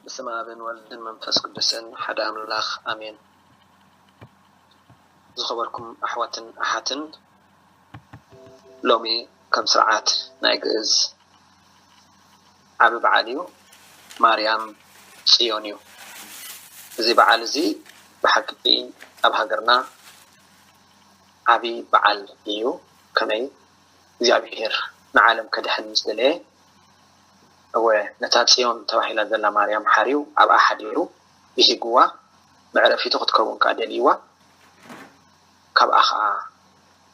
በስመ ኣብን ወልድን መንፈስ ቅዱስን ሓደ ኣምላኽ ኣሜን። ዝኸበርኩም ኣሕዋትን ኣሓትን፣ ሎሚ ከም ስርዓት ናይ ግእዝ ዓቢ በዓል እዩ። ማርያም ጽዮን እዩ። እዚ በዓል እዚ ብሓቂ ኣብ ሃገርና ዓቢ በዓል እዩ። ከመይ እግዚኣብሔር ንዓለም ከድሕን ምስ ደለየ፣ እወ፣ ነታ ጽዮን ተባሂላ ዘላ ማርያም ሓርዩ ኣብኣ ሓዲሩ፣ ብሂግዋ፣ መዕረፊቱ ክትከውን ከኣ ደልይዋ፣ ካብኣ ኸኣ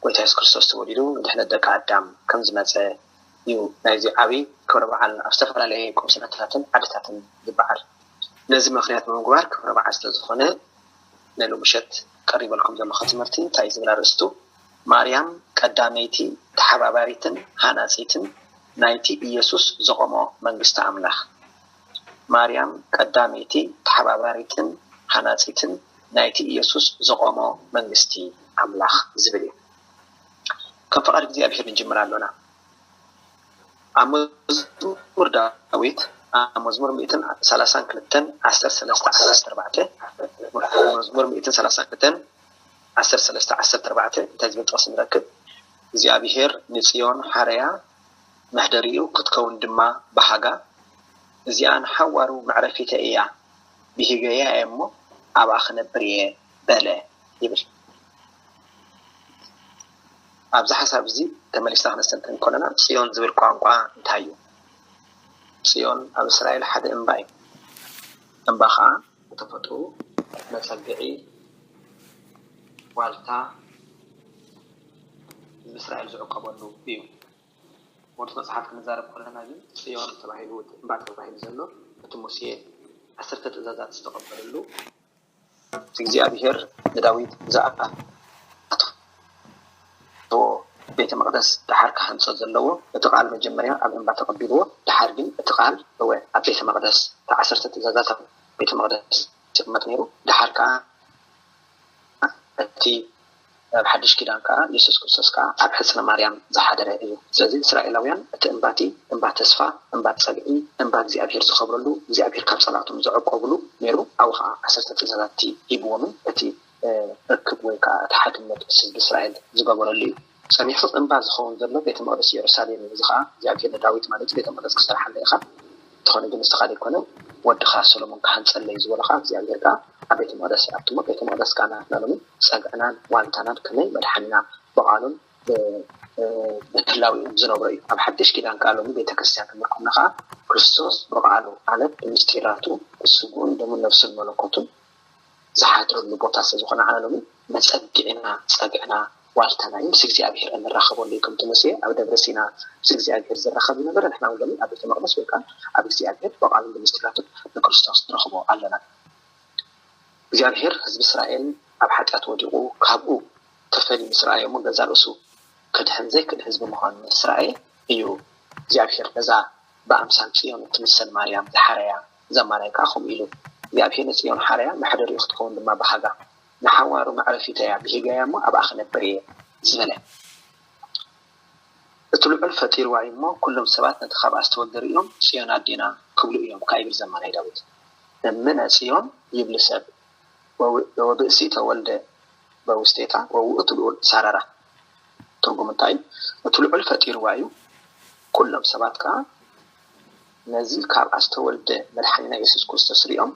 ጎይታ የሱስ ክርስቶስ ተወሊዱ ንድሕነት ደቂ ኣዳም ከም ዝመጸ እዩ ናይዚ ዓቢ ክብረ በዓል ኣብ ዝተፈላለየ ቁምስናታትን ዓድታትን ዝበዓል። ነዚ ምኽንያት ብምግባር ክብረ በዓል ስለ ዝኾነ፣ ነሉ ምሸት ቀሪበልኩም ዘለኹ ትምህርቲ እንታይ እዩ ዝብል ኣርእስቱ? ማርያም ቀዳመይቲ ተሓባባሪትን ሃናጺትን ናይቲ ኢየሱስ ዘቖሞ መንግስቲ ኣምላኽ። ማርያም ቀዳመይቲ ተሓባባሪትን ሃናጺትን ናይቲ ኢየሱስ ዘቖሞ መንግስቲ ኣምላኽ ዝብል እዩ። ከም ፈቓድ እግዚኣብሔር ንጅምር ኣሎና። ኣብ መዝሙር ዳዊት፣ ኣብ መዝሙር ሚእትን ሰላሳን ክልተን፣ ዓሰርተ ሰለስተ፣ ዓሰርተ ኣርባዕተ፣ መዝሙር ሚእትን ሰላሳን ክልተን፣ ዓሰርተ ሰለስተ፣ ዓሰርተ ኣርባዕተ እንታይ ዝብል ጥቕሲ ንረክብ? እግዚኣብሔር ንጽዮን ሓረያ፣ መሕደሪኡ ክትከውን ድማ በሃጋ፣ እዚኣ ንሓዋሩ መዕረፊተይ እያ፣ ብሂገያ እየ እሞ ኣብኣ ክነብር እየ በለ ይብል። ኣብዚ ሓሳብ እዚ ተመሊስና ክነስተንትን ከለና፣ ጽዮን ዝብል ቋንቋ እንታይ እዩ? ጽዮን ኣብ እስራኤል ሓደ እምባ እዩ። እምባ ኸኣ ብተፈጥሮ መጸግዒ፣ ዋልታ፣ ህዝቢ እስራኤል ዝዕቆበሉ እዩ። ወርሲ መጽሓፍ ክንዛረብ ከለና ግን፣ ጽዮን ተባሂሉ፣ እቲ እምባ ተባሂሉ ዘሎ፣ እቲ ሙሴ ዓሰርተ ትእዛዛት ዝተቐበለሉ፣ እግዚኣብሔር ንዳዊት ዝኣተዎ ቤተ መቕደስ ደሓር ክሃንጾ ዘለዎ፣ እቲ ቃል መጀመርያ ኣብ እምባ ተቐቢልዎ፣ ደሓር ግን እቲ ቃል እወ ኣብ ቤተ መቕደስ፣ እቲ ዓሰርተ ትእዛዛት ኣብ ቤተ መቕደስ ይቕመጥ ነይሩ። ደሓር ከኣ እቲ ኣብ ሓድሽ ኪዳን ከኣ የሱስ ክርስቶስ ከኣ ኣብ ሕጽነ ማርያም ዝሓደረ እዩ። ስለዚ እስራኤላውያን እቲ እምባቲ እምባ ተስፋ፣ እምባ ጸግዒ፣ እምባ እግዚኣብሔር ዝኸብረሉ፣ እግዚኣብሔር ካብ ጸላእቶም ዘዕቆብሉ ነይሩ። ኣብኡ ከኣ ዓሰርተ ትእዛዛት ሂብዎምን እቲ ርክብ ወይ ከኣ እቲ ሓድነት ምስ ህዝቢ እስራኤል ዝገበረሉ እዩ። ጸኒሑ እምባ ዝኸውን ዘሎ ቤተ መቕደስ ኢየሩሳሌም እዩ። እዚ ከኣ እግዚኣብሔር ንዳዊት ማለት እዩ፣ ቤተ መቕደስ ክሰርሓለይ ኢኻ፣ እንተኾነ ግን ንስኻ ዘይኮነ ወድኻ ሰሎሞን ክሃንጸለይ ዝበሎ ከኣ እግዚኣብሔር ከኣ ኣብ ቤተ መቕደስ ይኣትሞ። ቤተ መቕደስ ከኣ ናትና ሎሚ ጸግዕናን ዋልታናን ከመይ መድሓኒና ብቓሉን ብ-፣ ብ-፣ ብህላዊኡን ዝነብሮ እዩ። ኣብ ሓድሽ ኪዳን ከኣ ሎሚ ቤተ ክርስቲያን ክንብል ከለና ከኣ ክርስቶስ ብቓሉ ማለት ብምስጢራቱ ብስግኡን ደሙን ነፍሱን መለኮቱን ዝሓድረሉ ቦታ ስለ ዝኾነ፣ ኣነ ሎሚ መጸግዕና፣ ጸግዕና፣ ዋልታና እዩ፣ ምስ እግዚኣብሔር እንራኸበሉ እዩ። ከምቲ ሙሴ ኣብ ደብረ ሲና ምስ እግዚኣብሔር ዝራኸብ ዝነበረ፣ ንሕና እውን ሎሚ ኣብ ቤተ መቕደስ ወይ ከኣ ኣብ እግዚኣብሔር ብቓሉን ብምስጢራቱን ንክርስቶስ ንረኽቦ ኣለና። እግዚኣብሔር ህዝቢ እስራኤል ኣብ ሓጢኣት ወዲቑ ካብኡ ተፈልዩ ምስ ረኣየ እሞ ገዛእ ርእሱ ከድሕን ዘይክእል ህዝቢ ምዃኑ ምስ ረኣየ እዩ እግዚኣብሔር ነዛ ብኣምሳል ጽዮን እትምሰል ማርያም ዝሓረያ። እዛ ማርያም ከኣ ከምኡ ኢሉ እግዚኣብሔር ንጽዮን ሓረያ፣ መሕደሪኡ ክትከውን ድማ በሃጋ፣ ንሓዋሩ መዕረፊተያ ብሂገያ እሞ ኣብኣ ክነብር እየ ዝበለ። እቲ ልዑል ፈጢርዋ እዩ እሞ፣ ኩሎም ሰባት ነቲ ካብኣ ዝተወልደ ርእዮም፣ "ጽዮን ኣዴና" ክብሉ እዮም ከኣ ይብል ዘማራይ ዳዊት። እምነ ጽዮን ይብል ሰብ፣ ወው-፣ ወብእሲ ተወልደ በውስቴታ ወውእቱ ልዑል ሳረራ። ትርጉም እንታይ እዩ? እቲ ልዑል ፈጢርዋ እዩ፣ ኩሎም ሰባት ከኣ ነዚ ካብኣ ዝተወልደ መድሓኒና የሱስ ክርስቶስ ርእዮም፣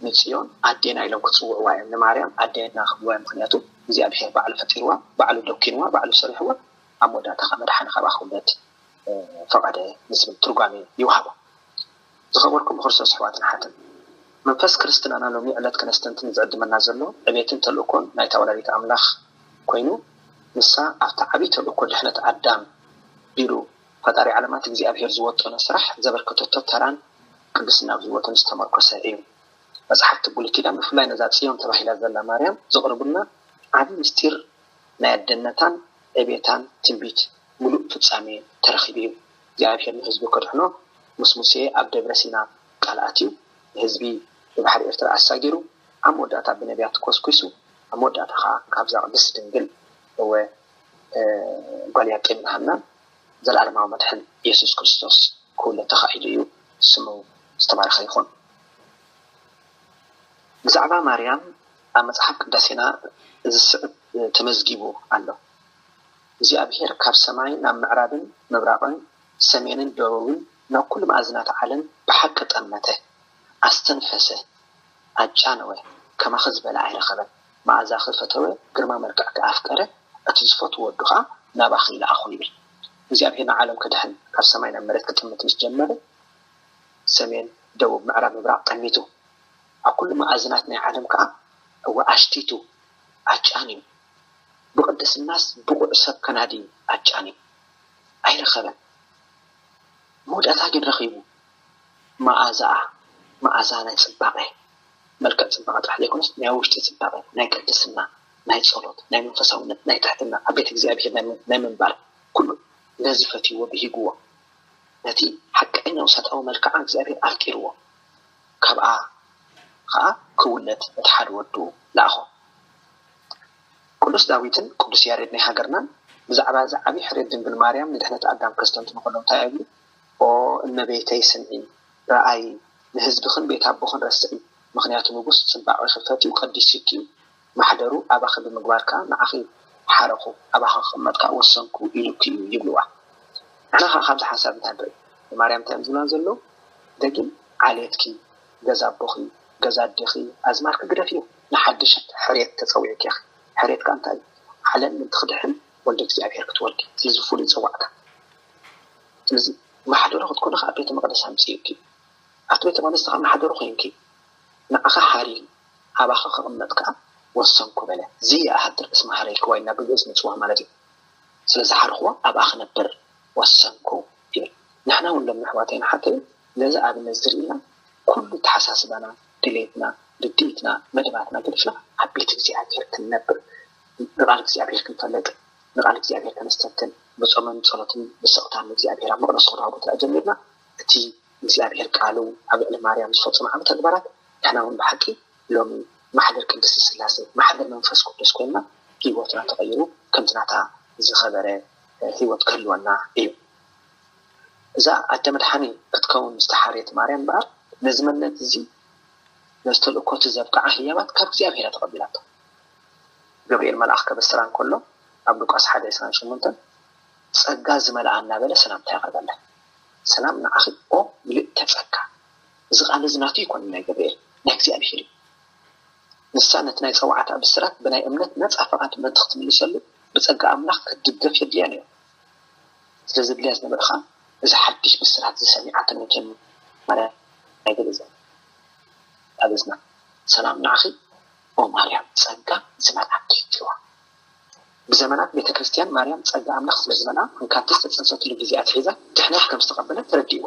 ንጽዮን ኣዴና ኢሎም ክጽውዕዋ እዮም፣ ንማርያም ኣዴና ክብልዋ እዮም። ምኽንያቱ እግዚኣብሔር ባዕሉ ፈጢርዋ፣ ባዕሉ ደኪንዋ፣ ባዕሉ ሰሪሕዋ፣ ኣብ መወዳእታ ከኣ መድሓኒ ካብኣ ክውለድ፣ እ፣ ፈቐደ ዝብል ትርጓሜ ይወሃቦ። ዝኸበርኩም ክርስቶስ ኣሕዋትን ኣሓትን፣ መንፈስ ክርስትናና ሎሚ ዕለት ከነስተንትን ዝዕድመና ዘሎ ዕቤትን ተልእኮን ናይታ ወላዲት ኣምላኽ ኮይኑ፣ ንሳ ኣብቲ ዓቢ ተልእኮ ድሕነት ኣዳም ቢሉ ፈጣሪ ዓለማት እግዚኣብሔር ዝወጠኖ ስራሕ ዘበርከተቶ ተራን ቅድስና ኣብ ህይወትን ዝተመርኮሰ እዩ። መጽሓፍቲ ብሉይ ኪዳን ብፍላይ ነዛ ጽዮን ተባሂላ ዘላ ማርያም ዘቕርቡልና ዓቢ ምስጢር ናይ ኣደነታን ዕቤታን ትንቢት ምሉእ ፍጻሜ ተረኺቡ እዩ። እግዚኣብሔር ንህዝቡ ከድሕኖ ምስ ሙሴ ኣብ ደብረ ሲና ቃል ኣትዩ፣ ንህዝቢ ብባሕሪ ኤርትራ ኣሳጊሩ፣ ኣብ መወዳእታ ብነቢያት ኮስኲሱ፣ ኣብ መወዳእታ ኸኣ ካብዛ ቅድስቲ ድንግል፣ እወ፣ እ፣ ጓል ያቄም ሃናን ዘለኣለማዊ መድሕን የሱስ ክርስቶስ ክውለድ ተኻኢሉ እዩ። ስሙ ዝተባረኸ ይኹን። ብዛዕባ ማርያም ኣብ መጽሓፍ ቅዳሴና እዚ ዝስዕብ ተመዝጊቡ ኣሎ። እግዚኣብሔር ካብ ሰማይ ናብ ምዕራብን ምብራቕን ሰሜንን ደቡብን ናብ ኩሉ መኣዝናት ዓለም ብሓቂ ጠመተ፣ ኣስተንፈሰ፣ ኣጫነወ፣ ከማኺ ዝበለ ኣይረኸበን። መኣዛኺ ፈተወ፣ ግርማ መልክዕኪ ኣፍቀረ፣ እቲ ዝፈትዎ ወዱ ኸኣ ናባኺ ይልኣኾ ይብል። እግዚኣብሔር ንዓለም ክድሕን ካብ ሰማይ ናብ መሬት ክጥምት ምስ ጀመረ ሰሜን፣ ደቡብ፣ ምዕራብ፣ ምብራቕ ጠሚቱ። ኣብ ኩሉ መኣዝናት ናይ ዓለም ከኣ እወ ኣሽቲቱ ኣጫንዩ። ብቕድስናስ ብቑዕ ሰብ ከናዲ ኣጫንዩ። ኣይረኸበን። መወዳእታ ግን ረኺቡ። መኣዛኣ፣ መኣዛ ናይ ጽባቐ፣ መልክዕ ጽባቐ ጥራሕ ዘይኮነስ ናይ ውሽጢ ጽባቐ፣ ናይ ቅድስና፣ ናይ ጸሎት፣ ናይ መንፈሳውነት፣ ናይ ትሕትና፣ ኣብ ቤት እግዚኣብሔር ናይ ምን- ናይ ምንባር ኩሉ ነዚ ፈትይዎ ብሂግዎ። ነቲ ሓቀኛ ውሳጣዊ መልክዓ እግዚኣብሔር ኣፍቂርዎ። ካብኣ ኸኣ ክውለድ እቲ ሓደ ወዱ ለኣኾ። ቅዱስ ዳዊትን ቅዱስ ያሬድ ናይ ሃገርናን ብዛዕባ እዚ ዓብዪ ሕርየት ድንግል ማርያም ንድሕነት ኣዳም ከስተንትኑ ከለዉ እንታይ ይብሉ? ኦ እመቤተይ ስምዒ፣ ረኣዪ፣ ንህዝብኽን ቤት ኣቦኽን ረስዒ፣ ምኽንያቱ ንጉስ ጽባቐኺ ፈትዩ ቀዲሱኪ እዩ፣ ማሕደሩ ኣባኺ ብምግባር ከኣ ንዓኺ ሓረኹ፣ ኣባኺ ክቕመጥ ከኣ ወሰንኩ ኢሉኪ እዩ ይብልዋ። ንሕና ከኣ ካብዚ ሓሳብ እንታይ ንርኢ? ንማርያም እንታይ እዮም ዝብላ ዘለዉ? ደጊም ዓሌትኪ፣ ገዛ ኣቦኺ፣ ገዛ ኣዴኺ፣ ኣዝማድኪ ግደፍዮ። ንሓድሽ ሕርየት ተጸዊዕኪ ኢኺ። ሕርየት ከኣ እንታይ እዩ? ዓለም ምእንቲ ክድሕን ወልደ እግዚኣብሔር ክትወልዲ። ስለዚ ፍሉይ ጸዋዕታ። ስለዚ ማሕደሮ ክትኮኒ ከኣ ቤተ መቕደስ ኣምጺኡኪ። ኣብቲ ቤተ መቕደስ ከኣ ማሕደሮ ኮይንኪ። ንዓኻ ሓሪዩ ኣባኻ ክቕመጥ ከኣ ወሰንኩ በለ። ዝየኣሃድር እስመ ሀረይክዋ ኢልና ብግእዝ ንጽውዖ ማለት እዩ። ስለ ዝሓርኽዎ ኣብኣ ክነብር ወሰንኩ ይብል። ንሕና እውን ሎም ኣሕዋተይን ኣሓተይን ነዚ ኣብነት ዝርእና ኩሉ ተሓሳስባና፣ ድሌትና፣ ርድኢትና፣ መደባትና ገዲፍና ኣብ ቤት እግዚኣብሔር ክንነብር፣ ንቓል እግዚኣብሔር ክንፈልጥ፣ ንቓል እግዚኣብሔር ከነስተንትን፣ ብጾምን ጸሎትን ብስቕታን ንእግዚኣብሔር ኣብ መቕደስ ተዋህዶ ቦታ ጀሚርና እቲ እግዚኣብሔር ቃሉ ኣብ ልዕሊ ማርያም ዝፈጸሞ ዓቢ ተግባራት ንሕና እውን ብሓቂ ሎሚ ማሕደር ቅድስት ስላሴ ማሕደር መንፈስ ቅዱስ ኮይንና ህይወትና ተቐይሩ ከምቲ ናታ ዝኸበረ ህይወት ክህልወና እዩ። እዛ ኣደ መድሓኒ ክትከውን ዝተሓርየት ማርያም እምበኣር ነዚ መነት እዚ ነዚ ተልእኮ እቲ ዘብቅዓ ህያባት ካብ እግዚኣብሔር እያ ተቐቢላቶ። ገብርኤል መልኣኽ ከበስራ እንከሎ ኣብ ሉቃስ ሓደ ዕስራን ሸሞንተን ጸጋ ዝመልኣ እናበለ ሰላምታ የቕርበላ። ሰላም ንዓኺ ኦ ምልእተ ጸጋ። እዚ ቃል እዚ ናቱ ኣይኮነን ናይ ገብርኤል፣ ናይ እግዚኣብሔር እዩ። ንሳ ነቲ ናይ ጸዋዕታ ብስራት ብናይ እምነት ነጻ ፍቓድ ምእንቲ ክትምልሰሉ ብጸጋ ኣምላኽ ክትድገፍ የድልያ ነይሩ። ስለ ዘድልያ ዝነበረ ኸኣ እዚ ሓድሽ ብስራት እዚ ሰሚዓቶ ንመጀመርያ ናይ ግእዝ ኣብ እዝና ሰላም ንዓኺ ኦ ማርያም ጸጋ ዝመልኣኪ ኢልዋ። ብዘመናት ቤተ ክርስቲያን ማርያም ጸጋ ኣምላኽ ስለ ዝመልኣ እንካብ ዝተጸንሰትሉ ግዜ ኣትሒዛ ድሕነት ከም ዝተቐበለት ተረዲእዋ።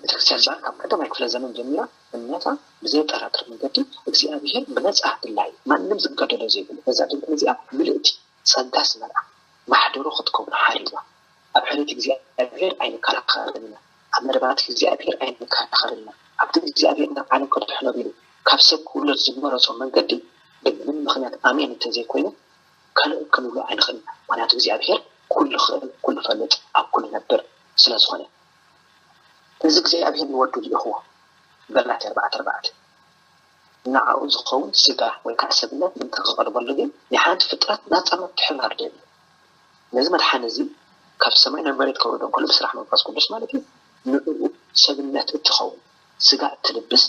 ቤተ ክርስቲያን እምበኣር ካብ ቀዳማይ ክፍለ ዘመን ጀሚራ እምነታ ብዘየጠራጥር መንገዲ እግዚኣብሔር ብነጻ ድላይ ማንም ዝጋደሎ ዘይብሉ በዛ ድንግል እዚኣ ምልእቲ ጸጋ ዝመልኣ ማሕደሮ ክትከውን ሓሪዋ። ኣብ ሕልየት እግዚኣብሔር ኣይንከራኸርን ኢና፣ ኣብ መደባት እግዚኣብሔር ኣይንከራኸርን ኢና። ኣብቲ እግዚኣብሔር ናብ ዓለም ከድሕኖ ቢሉ ካብ ሰብ ክውለድ ዝመረጾ መንገዲ ብምንም ምኽንያት ኣሜን እንተዘይኮይኑ ካልእ ክንብሎ ኣይንኽእልን ኢና። ምኽንያቱ እግዚኣብሔር ኩሉ ክእል፣ ኩሉ ፈልጥ፣ ኣብ ኩሉ ነብር ስለ ዝኾነ። እዚ እግዚኣብሔር ንወዱ ልኢኽዎ። ገላትያ ኣርባዕተ ኣርባዕተ ንዓኡ ዝኸውን ስጋ ወይ ከዓ ሰብነት ምእንቲ ክቐርበሉ ግን ናይ ሓንቲ ፍጥረት ናጻ ምትሕብባር ደልዩ። ነዚ መድሓኒ እዚ ካብ ሰማይ ናብ መሬት ከውርዶ እንከሎ ብስራሕ መንፈስ ቅዱስ ማለት እዩ። ንዕኡ ሰብነት እትኸውን ስጋ እትልብስ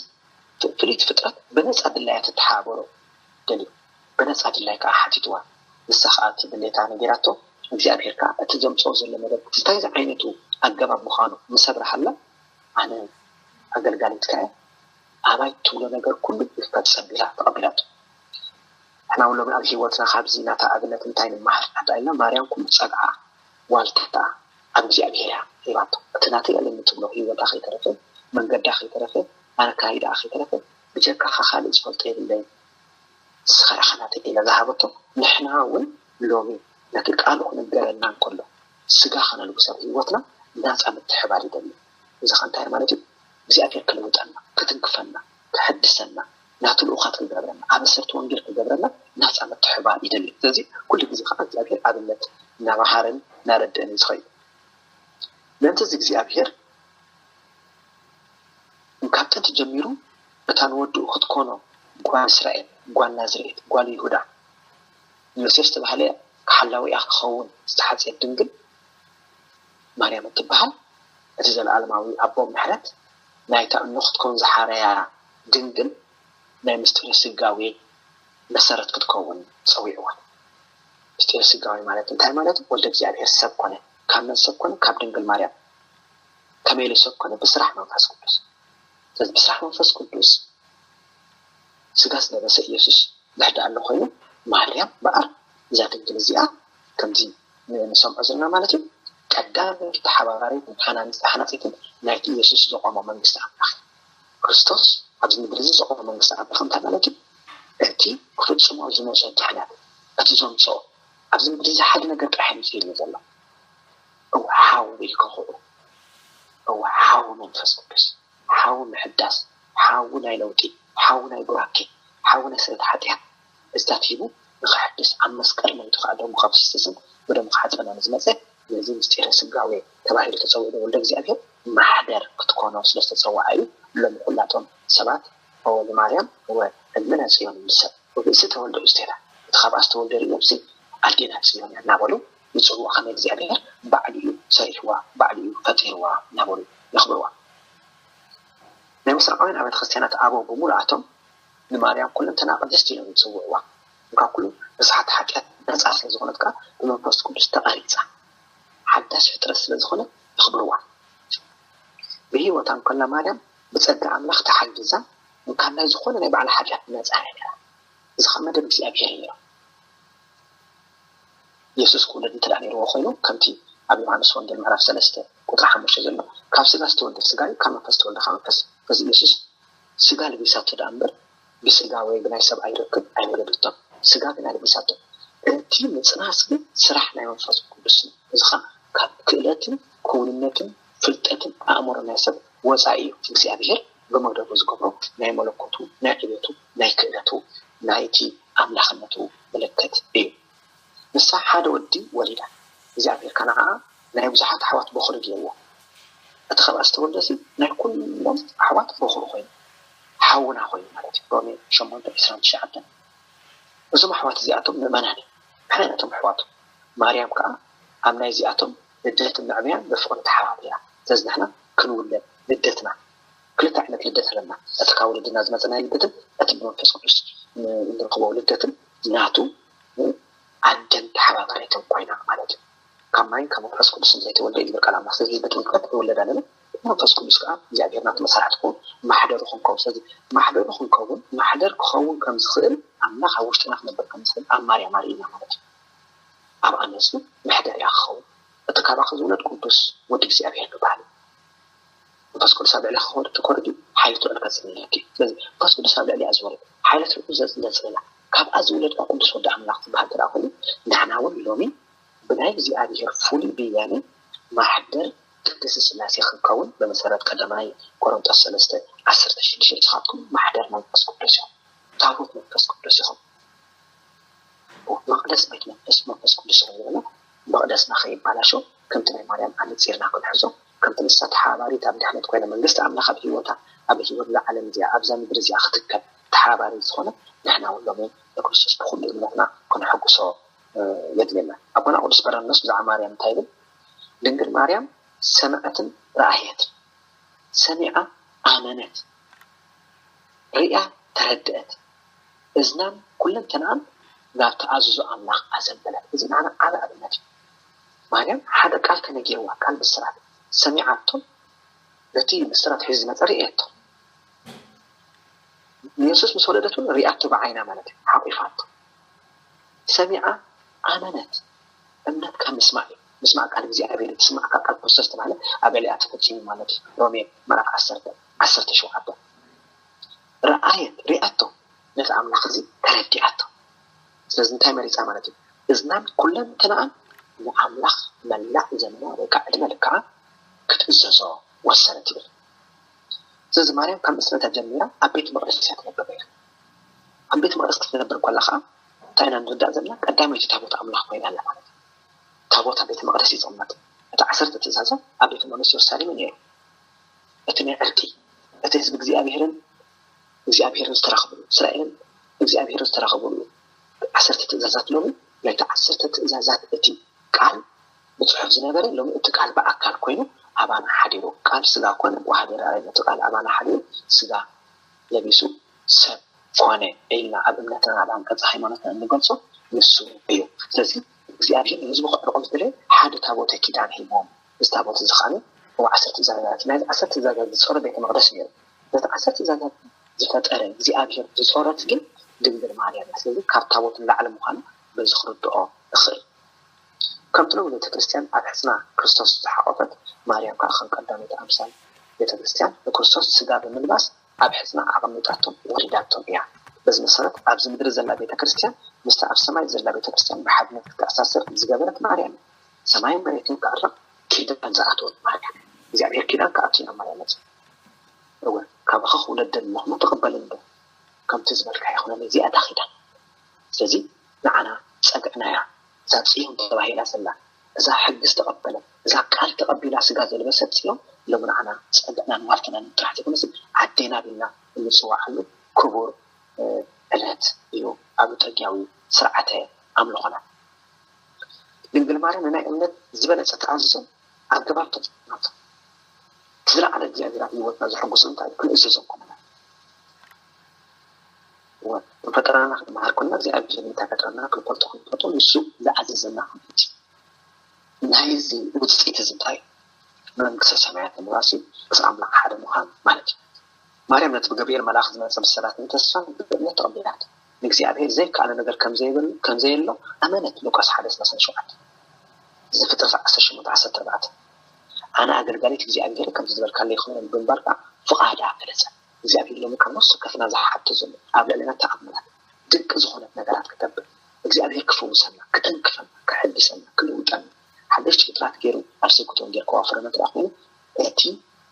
ፍልይቲ ፍጥረት ብነጻ ድላያ ትተሓባበሮ ደልዩ። ብነጻ ድላይ ከዓ ሓቲትዋ። ንሳ ከዓ እቲ ድሌታ ነጊራቶ። እግዚኣብሔር ከዓ እቲ ዘምፅኦ ዘሎ መደብ እንታይ ዝዓይነቱ ኣገባብ ምዃኑ ምስ ኣብርሃላ ኣነ ኣገልጋሊትካ እየ ኣባይ ትብሎ ነገር ኩሉ ይፈጸም ኢላ ተቐቢላቶ። ንሕና እውን ሎሚ ኣብ ህይወትና ካብዚ ናታ ኣብነት እንታይ ንመሃር እንዳ ኢልና ማርያም ኩሉ ጸግዓ ዋልታ ኣብ እግዚኣብሔር እያ ሂባቶ። እቲ ናተይ ኣለኒ ትብሎ ህይወታ ከይተረፈ መንገዳ ከይተረፈ ኣካይዳ ከይተረፈ ብጀካኻ ካልእ ዝፈልጦ የብለይን። ንስኻ ኢኻ ናተይ ኢላ ዝሃበቶ። ንሕና እውን ሎሚ ነቲ ቃሉ ክንገረና እንከሎ ስጋ ከነልብስ ኣብ ህይወትና ናፃ ምትሕባር ይደሊ። እዚ ከ እንታይ ማለት እዩ? እግዚኣብሔር ክልውጠና፣ ክትንክፈና፣ ክሕድሰና፣ ናቱ ልኡኻት ክገብረና፣ ኣበሰርቲ ወንጌል ክገብረና ናፃ ምትሕባር ይደሊ። ስለዚ ኩሉ ግዜ ከዓ እግዚኣብሔር ኣብነት እናመሃረን እናረድእን እዩ ዝኸይድ። ምእንቲ እዚ እግዚኣብሔር ካብ ጥንቲ ጀሚሩ እታ ንወድኡ ክትኮኖ ጓል እስራኤል፣ ጓል ናዝሬት፣ ጓል ይሁዳ፣ ዮሴፍ ዝተባህለ ሓላዊኣ ክኸውን ዝተሓጽየት ድንግል ማርያም እትበሃል፣ እቲ ዘለኣለማዊ ኣቦ ምሕረት ናይታ እኖ ክትከውን ዝሓረያ ድንግል ናይ ምስጢረ ስጋዌ መሰረት ክትከውን ጸዊዕዋ። ምስጢረ ስጋዌ ማለት እንታይ ማለት? ወልደ እግዚኣብሔር ሰብ ኮነ። ካብ መን ሰብ ኮነ? ካብ ድንግል ማርያም። ከመይ ኢሉ ሰብ ኮነ? ብስራሕ መንፈስ ቅዱስ። ስለዚ ብስራሕ መንፈስ ቅዱስ ስጋ ዝለበሰ ኢየሱስ ድሕዲ ኣሎ ኮይኑ፣ ማርያም በኣር እዛ ድንግል እዚኣ ከምዚ ንሰምዖ ዘለና ማለት እዩ። ቀዳመይቲ ተሓባባሪትን ሓናጺትን ናይቲ ኢየሱስ ዘቆሞ መንግስቲ ኣምላኽ። ክርስቶስ ኣብዚ ምድሪ እዚ ዘቆሞ መንግስቲ ኣምላኽ እንታይ ማለት እዩ? እቲ ክፍጽሞ ዝመጾ ድሕነት፣ እቲ ዘምጽኦ፣ ኣብዚ ምድሪ እዚ ሓደ ነገር ጥራሕ እዩ ዝብል ዘሎ። እው ሓዊ ከኹዑ፣ እው ሓዊ መንፈስ ቅዱስ፣ ሓዊ ምሕዳስ፣ ሓዊ ናይ ለውጢ፣ ሓዊ ናይ ቡራኬ፣ ሓዊ ናይ ስርየት ሓጢኣት፣ እዝታት ሂቡ ንኸሕድስ፣ ኣብ መስቀል መይቱ ከዓ ደሙ ከፍስስን ብደሙ ክሓጽበና ንዝመጸ፣ ነዚ ምስጢረ ስጋዌ ተባሂሉ ተጸዊዑ። ወልደ እግዚኣብሔር ማሕደር ክትኮኖ ስለ ዝተጸውዓ እዩ። ሎሚ ኩላቶም ሰባት ኦ ለማርያም ወእምነ ጽዮን ንሰብ ብርእሲ ተወልደ ውስቴታ፣ እቲ ካብኣ ዝተወልደ ርእዮምሲ ኣዴና ጽዮን እያ እናበሉ ይጽውዑ። ከመይ እግዚኣብሔር ባዕሉ እዩ ሰሪሕዋ፣ ባዕሉ እዩ ፈጢርዋ እናበሉ የኽብርዋ። ናይ ምስራቃውያን ኣብያተ ክርስቲያናት ኣበው ብምሉኣቶም ንማርያም ኩለንተና ቅድስቲ እዮም ይጽውዕዋ። ካብ ኩሉ ርስሓት ሓጢኣት ነጻ ስለ ዝኾነት ከኣ ብመንፈስ ቅዱስ ተቐሪጻ ሓዳሽ ፍጥረት ስለ ዝኾነት የኽብርዋ። ብህይወታ እንከላ ማርያም ብጸጋ ኣምላኽ ተሓጊዛ እንካብ ናይ ዝኾነ ናይ ባዕላ ሓጢኣት ነጻ እያ ነይራ። እዚ ኸኣ መደብ እግዚኣብሔር እዩ ነይሩ። ኢየሱስ ክውለድ እንተ ደኣ ነይርዎ ኮይኑ፣ ከምቲ ኣብ ዮሃንስ ወንጌል ምዕራፍ ሰለስተ ቁጽሪ ሓሙሽተ ዘሎ፣ ካብ ስጋ ዝተወልደ ስጋ እዩ፣ ካብ መንፈስ ዝተወልደ ካብ መንፈስ። ስለዚ ኢየሱስ ስጋ ለቢሳቶ ደኣ እምበር፣ ብስጋ ወይ ብናይ ሰብ ኣይረክብ ኣይወለደቶን። ስጋ ግና ለቢሳቶ። እቲ ምጽናስ ግን ስራሕ ናይ መንፈስ ቅዱስ እዩ። እዚ ኸኣ ካብ ክእለትን ክውንነትን ፍልጠትን ኣእምሮ ናይ ሰብ ወጻኢ እዩ። እቲ እግዚኣብሔር ብመደቡ ዝገብሮ ናይ መለኮቱ፣ ናይ ዕቤቱ፣ ናይ ክእለቱ፣ ናይቲ ኣምላኽነቱ ምልክት እዩ። ንሳ ሓደ ወዲ ወሊዳ። እግዚኣብሔር ከኣ ንዓኣ ናይ ብዙሓት ኣሕዋት በኹሪ ገይርዎ። እቲ ካብኣ ዝተወልደሲ ናይ ኩሎም ኣሕዋት በኹሪ ኮይኑ፣ ሓውና ኮይኑ ማለት እዩ። ሮሜ ሸሞንተ ዕስራን ትሽዓተን። እዞም ኣሕዋት እዚኣቶም ምእመናን እዮም። ንሕና ኢና እቶም ኣሕዋቱ። ማርያም ከኣ ኣብ ናይ እዚኣቶም ልደትን መዕበያን ብፍቕሪ ተሓባቢራ። ስለዚ ንሕና ክንውለድ ልደትና፣ ክልተ ዓይነት ልደት ኣለና። እቲ ካብ ውልድና ዝመጸ ናይ ልደትን እቲ ብመንፈስ ቅዱስ ን-፣ እንረኽቦ ልደትን ናቱ ኣደን ተሓባባሪትን ኮይና ማለት እዩ። ካብ ማይን ካብ መንፈስ ቅዱስን ዘይተወልደ እዩ ዝብል ቃል ኣምላኽ። ስለዚ ብጥምቀት ንውለድ ኣለና። መንፈስ ቅዱስ ከኣ እግዚኣብሔር ናቱ መሳርሕቲ ክኸውን ማሕደሩ ክንከውን። ስለዚ ማሕደሩ ክንከውን፣ ማሕደር ክኸውን ከም ዝኽእል፣ ኣምላኽ ኣብ ውሽጥና ክነብር ከም ዝኽእል ኣብ ማርያም ኣርእዩና ማለት እዩ። ኣብኣ መጺኡ መሕደርያ ክኸውን፣ እቲ ካባኺ ዝውለድ ቅዱስ ወዲ እግዚኣብሔር ክበሃል እዩ። መንፈስ ቅዱስ ኣብ ልዕሌኺ ክወርድ እንተኮይኑ ሓይሊ ትውዕል ከጽንለኪ። ስለዚ መንፈስ ቅዱስ ኣብ ልዕሊኣ ዝወርድ ሓይሊ ትውዕል ዘጽንላ፣ ካብኣ ዝውለድ ቅዱስ ወዲ ኣምላኽ ዝበሃል እንተ ደኣ ኮይኑ፣ ንሕና እውን ሎሚ ብናይ እግዚኣብሔር ፍሉይ ብያነ ማሕደር ቅድስቲ ስላሴ ክንከውን ብመሰረት ቀዳማይ ቆሮንጦስ ሰለስተ ዓሰርተ ሽዱሽተ ንስኻትኩም ማሕደር መንፈስ ቅዱስ ኢኹም። ታቦት መንፈስ ቅዱስ ኢኹም። መቕደስ ቤት መንፈስ፣ መንፈስ ቅዱስ ኢኹም ዝበለ መቕደስና ከይባላሾ ከምቲ ናይ ማርያም ኣነጺርና ክንሕዞ፣ ከምቲ ንሳ ተሓባባሪት ኣብ ድሕነት ኮይና መንግስቲ ኣምላኽ ኣብ ህይወታ፣ ኣብ ህይወት እዛ ዓለም እዚኣ፣ ኣብዛ ምድሪ እዚኣ ክትከል ተሓባባሪት ዝኾነ፣ ንሕና እውን ሎሚ ንክርስቶስ ብኹሉ እምነትና ክንሕጉሶ እ፣ የድልየና። ኣቦና ቅዱስ በርናባስ ብዛዕባ ማርያም እንታይ ይብል? ድንግል ማርያም ሰምዐትን ረኣየትን። ሰሚዓ ኣመነት፣ ርእያ ተረድአት፣ እዝናን ኩለንተናኣን ናብ ተኣዝዞ ኣምላኽ ኣዘንበለት። እዚ ንዓና ዓቢ ኣብነት እዩ። ማርያም ሓደ ቃል ተነጊርዋ፣ ቃል ብስራት ሰሚዓቶ፣ ነቲ ብስራት ሒዙ ዝመጸ ርእየቶ። ንየሱስ ምስ ወለደት እውን ርእያቶ ብዓይና ማለት እዩ፣ ሓቂፋቶ። ሰሚዓ ኣመነት። እምነት ካብ ምስማዕ እዩ። ምስማዕ ቃል እግዚኣብሔር እዩ። ትስማዕ ካብ ቃል ክርስቶስ ተባህለ ኣብ ልዕሊኣ ተፈጺሙ ማለት እዩ። ሮሜ ምዕራፍ ዓሰርተ፣ ዓሰርተ ሸውዓተ። ረኣየት፣ ሪኣቶ፣ ነቲ ኣምላኽ እዚ ተረዲኣቶ። ስለዚ እንታይ መሪጻ ማለት እዩ? እዝናን ኩለንተናኣን ንኣምላኽ መላእ ዘመና ወይ ከዓ ዕድመ ልክዓ ክትእዘዞ ወሰነት ይብል። ስለዚ ማርያም ካብ ንእስነታ ጀሚራ ኣብ ቤት መቕደስ እያ ትነብር ነይራ። ኣብ ቤት መቕደስ ክትነብር ከላ ከዓ እንታይ ኢና ንርዳእ ዘለና? ቀዳመይቲ ታቦት ኣምላኽ ኮይና ኣላ ማለት እዩ። ታቦት ኣብ ቤተ መቕደስ ይቕመጥ። እቲ ዓሰርተ ትእዛዛት ኣብ ቤተ መቕደስ የሩሳሌም እዩ ነይሩ። እቲ ናይ ዕርቂ፣ እቲ ህዝቢ እግዚኣብሔርን እግዚኣብሔር ዝተራኸብሉ፣ እስራኤልን እግዚኣብሔር ዝተራኸብሉ ዓሰርተ ትእዛዛት፣ ሎሚ ናይቲ ዓሰርተ ትእዛዛት እቲ ቃል ብጽሑፍ ዝነበረ፣ ሎሚ እቲ ቃል ብኣካል ኮይኑ ኣባና ሓዲሩ፣ ቃል ስጋ ኮነ፣ ወሃደራ ነቲ ቃል ኣባና ሓዲሩ ስጋ ለቢሱ ሰብ ኮነ ኢልና ኣብ እምነትና ኣብ ኣንቀጽ ሃይማኖትና እንገልጾ ንሱ እዩ። ስለዚ እግዚኣብሔር ንህዝቡ ከዕርቆም ዝደለየ ሓደ ታቦተ ኪዳን ሂቦም። እዚ ታቦት እዚ ከዓኒ እዎ ዓሰርተ ትእዛዛት፣ ናይ ዓሰርተ ትእዛዛት ዝጸረ ቤተ መቕደስ ነይሩ። ነቲ ዓሰርተ ትእዛዛት ዝፈጠረ እግዚኣብሔር ዝጾረት ግን ድንግል ማርያም እያ። ስለዚ ካብ ታቦት ንላዕሊ ምዃኑ በዚ ክርድኦ እኽእል። ከምቲ ሎሚ ቤተ ክርስቲያን ኣብ ሕጽና ክርስቶስ ዝሓቆፈት፣ ማርያም ከዓ ከም ቀዳመይቲ ኣምሳል ቤተ ክርስቲያን ንክርስቶስ ስጋ ብምልባስ ኣብ ሕጽና ኣቐሚጣቶም ወሊዳቶም እያ። በዚ መሰረት ኣብዚ ምድሪ ዘላ ቤተ ክርስቲያን ምስታ ኣብ ሰማይ ዘላ ቤተ ክርስቲያን ብሓድነት ክትኣሳሰር ዝገበረት ማርያም እያ። ሰማይን መሬትን ክዕረቕ ኪዳን ዝኣተወት ማርያም፣ እግዚኣብሔር ኪዳን ክኣቱ ኢና ማርያም መጽ እወ፣ ካባኻ ክውለድ ደሊ ኣለኹ፣ ትቕበልን ዶ? ከምቲ ዝበልካ ይኹነለይ፣ እዚኣ እታ ኪዳን። ስለዚ ንዓና ጸግዕና እያ። እዛ ጽዮን ተባሂላ ዘላ፣ እዛ ሕጊ ዝተቐበለት፣ እዛ ቃል ተቐቢላ ስጋ ዘልበሰት ጽዮን፣ ሎሚ ንዓና ጸግዕናን ዋልትናን ጥራሕ ዘይኮነስ፣ ዓዴና ቢልና እንጽውዓሉ ክቡር፣ እ፣ ዕለት እዩ ኣብ ጸጊያዊ ስርዓተ ኣምልኾና። ድንግል ማርያም ንናይ እምነት ዝበለጸ ተኣዝዞ ኣገባብ ተጽናቶ። እቲ ዝለዓለ እግዚኣብሔር ኣብ ህይወትና ዘሐጉሶ እንታይ እዩ? ክንእዘዞ እኮ ማለት እዩ። እወ፣ ፈጠራና ክትመሃር ኮና እግዚኣብሔር እንታይ ፈጠረና ክንፈልጦ ክንፈልጦ ንሱ ዝኣዘዘና ክንፈልጥ እዩ። ናይዚ ውጽኢት እዚ እንታይ እዩ? መንግስተ ሰማያት ንምውራስ እዩ፣ ምስ ኣምላኽ ሓደ ምዃን ማለት እዩ። ማርያም ነቲ ብገብርኤል መልኣኽ ዝመጸ ብስራትን ተስፋን ብእምነት ተቐቢላቶ። ንእግዚኣብሔር ዘይከኣሎ ነገር ከም ዘይብል-፣ ከም ዘየሎ ኣመነት። ሉቃስ ሓደ ሰላሳ ሸውዓተ። ዘፍጥረት ዓሰርተ ሸሞንተ ዓሰርተ ኣርባዕተ። ኣነ ኣገልጋሊት እግዚኣብሔር ከምቲ ዝበልካለይ ይኹነለይ ብምባል ከኣ ፍቓዳ ገለጸ። እግዚኣብሔር ሎሚ ካብ ነፍሲ ወከፍና ዝሓቶ ዘሎ ኣብ ልዕሌና ተኣምራት ድንቂ ዝኾነት ነገራት ክገብር፣ እግዚኣብሔር ክፍውሰና፣ ክጥንክፈና፣ ክሕድሰና፣ ክልውጠና፣ ሓደሽቲ ፍጥራት ገይሩ ኣብ ስብከተ ወንጌል ከዋፍረና እንተ ደኣ ኮይኑ እቲ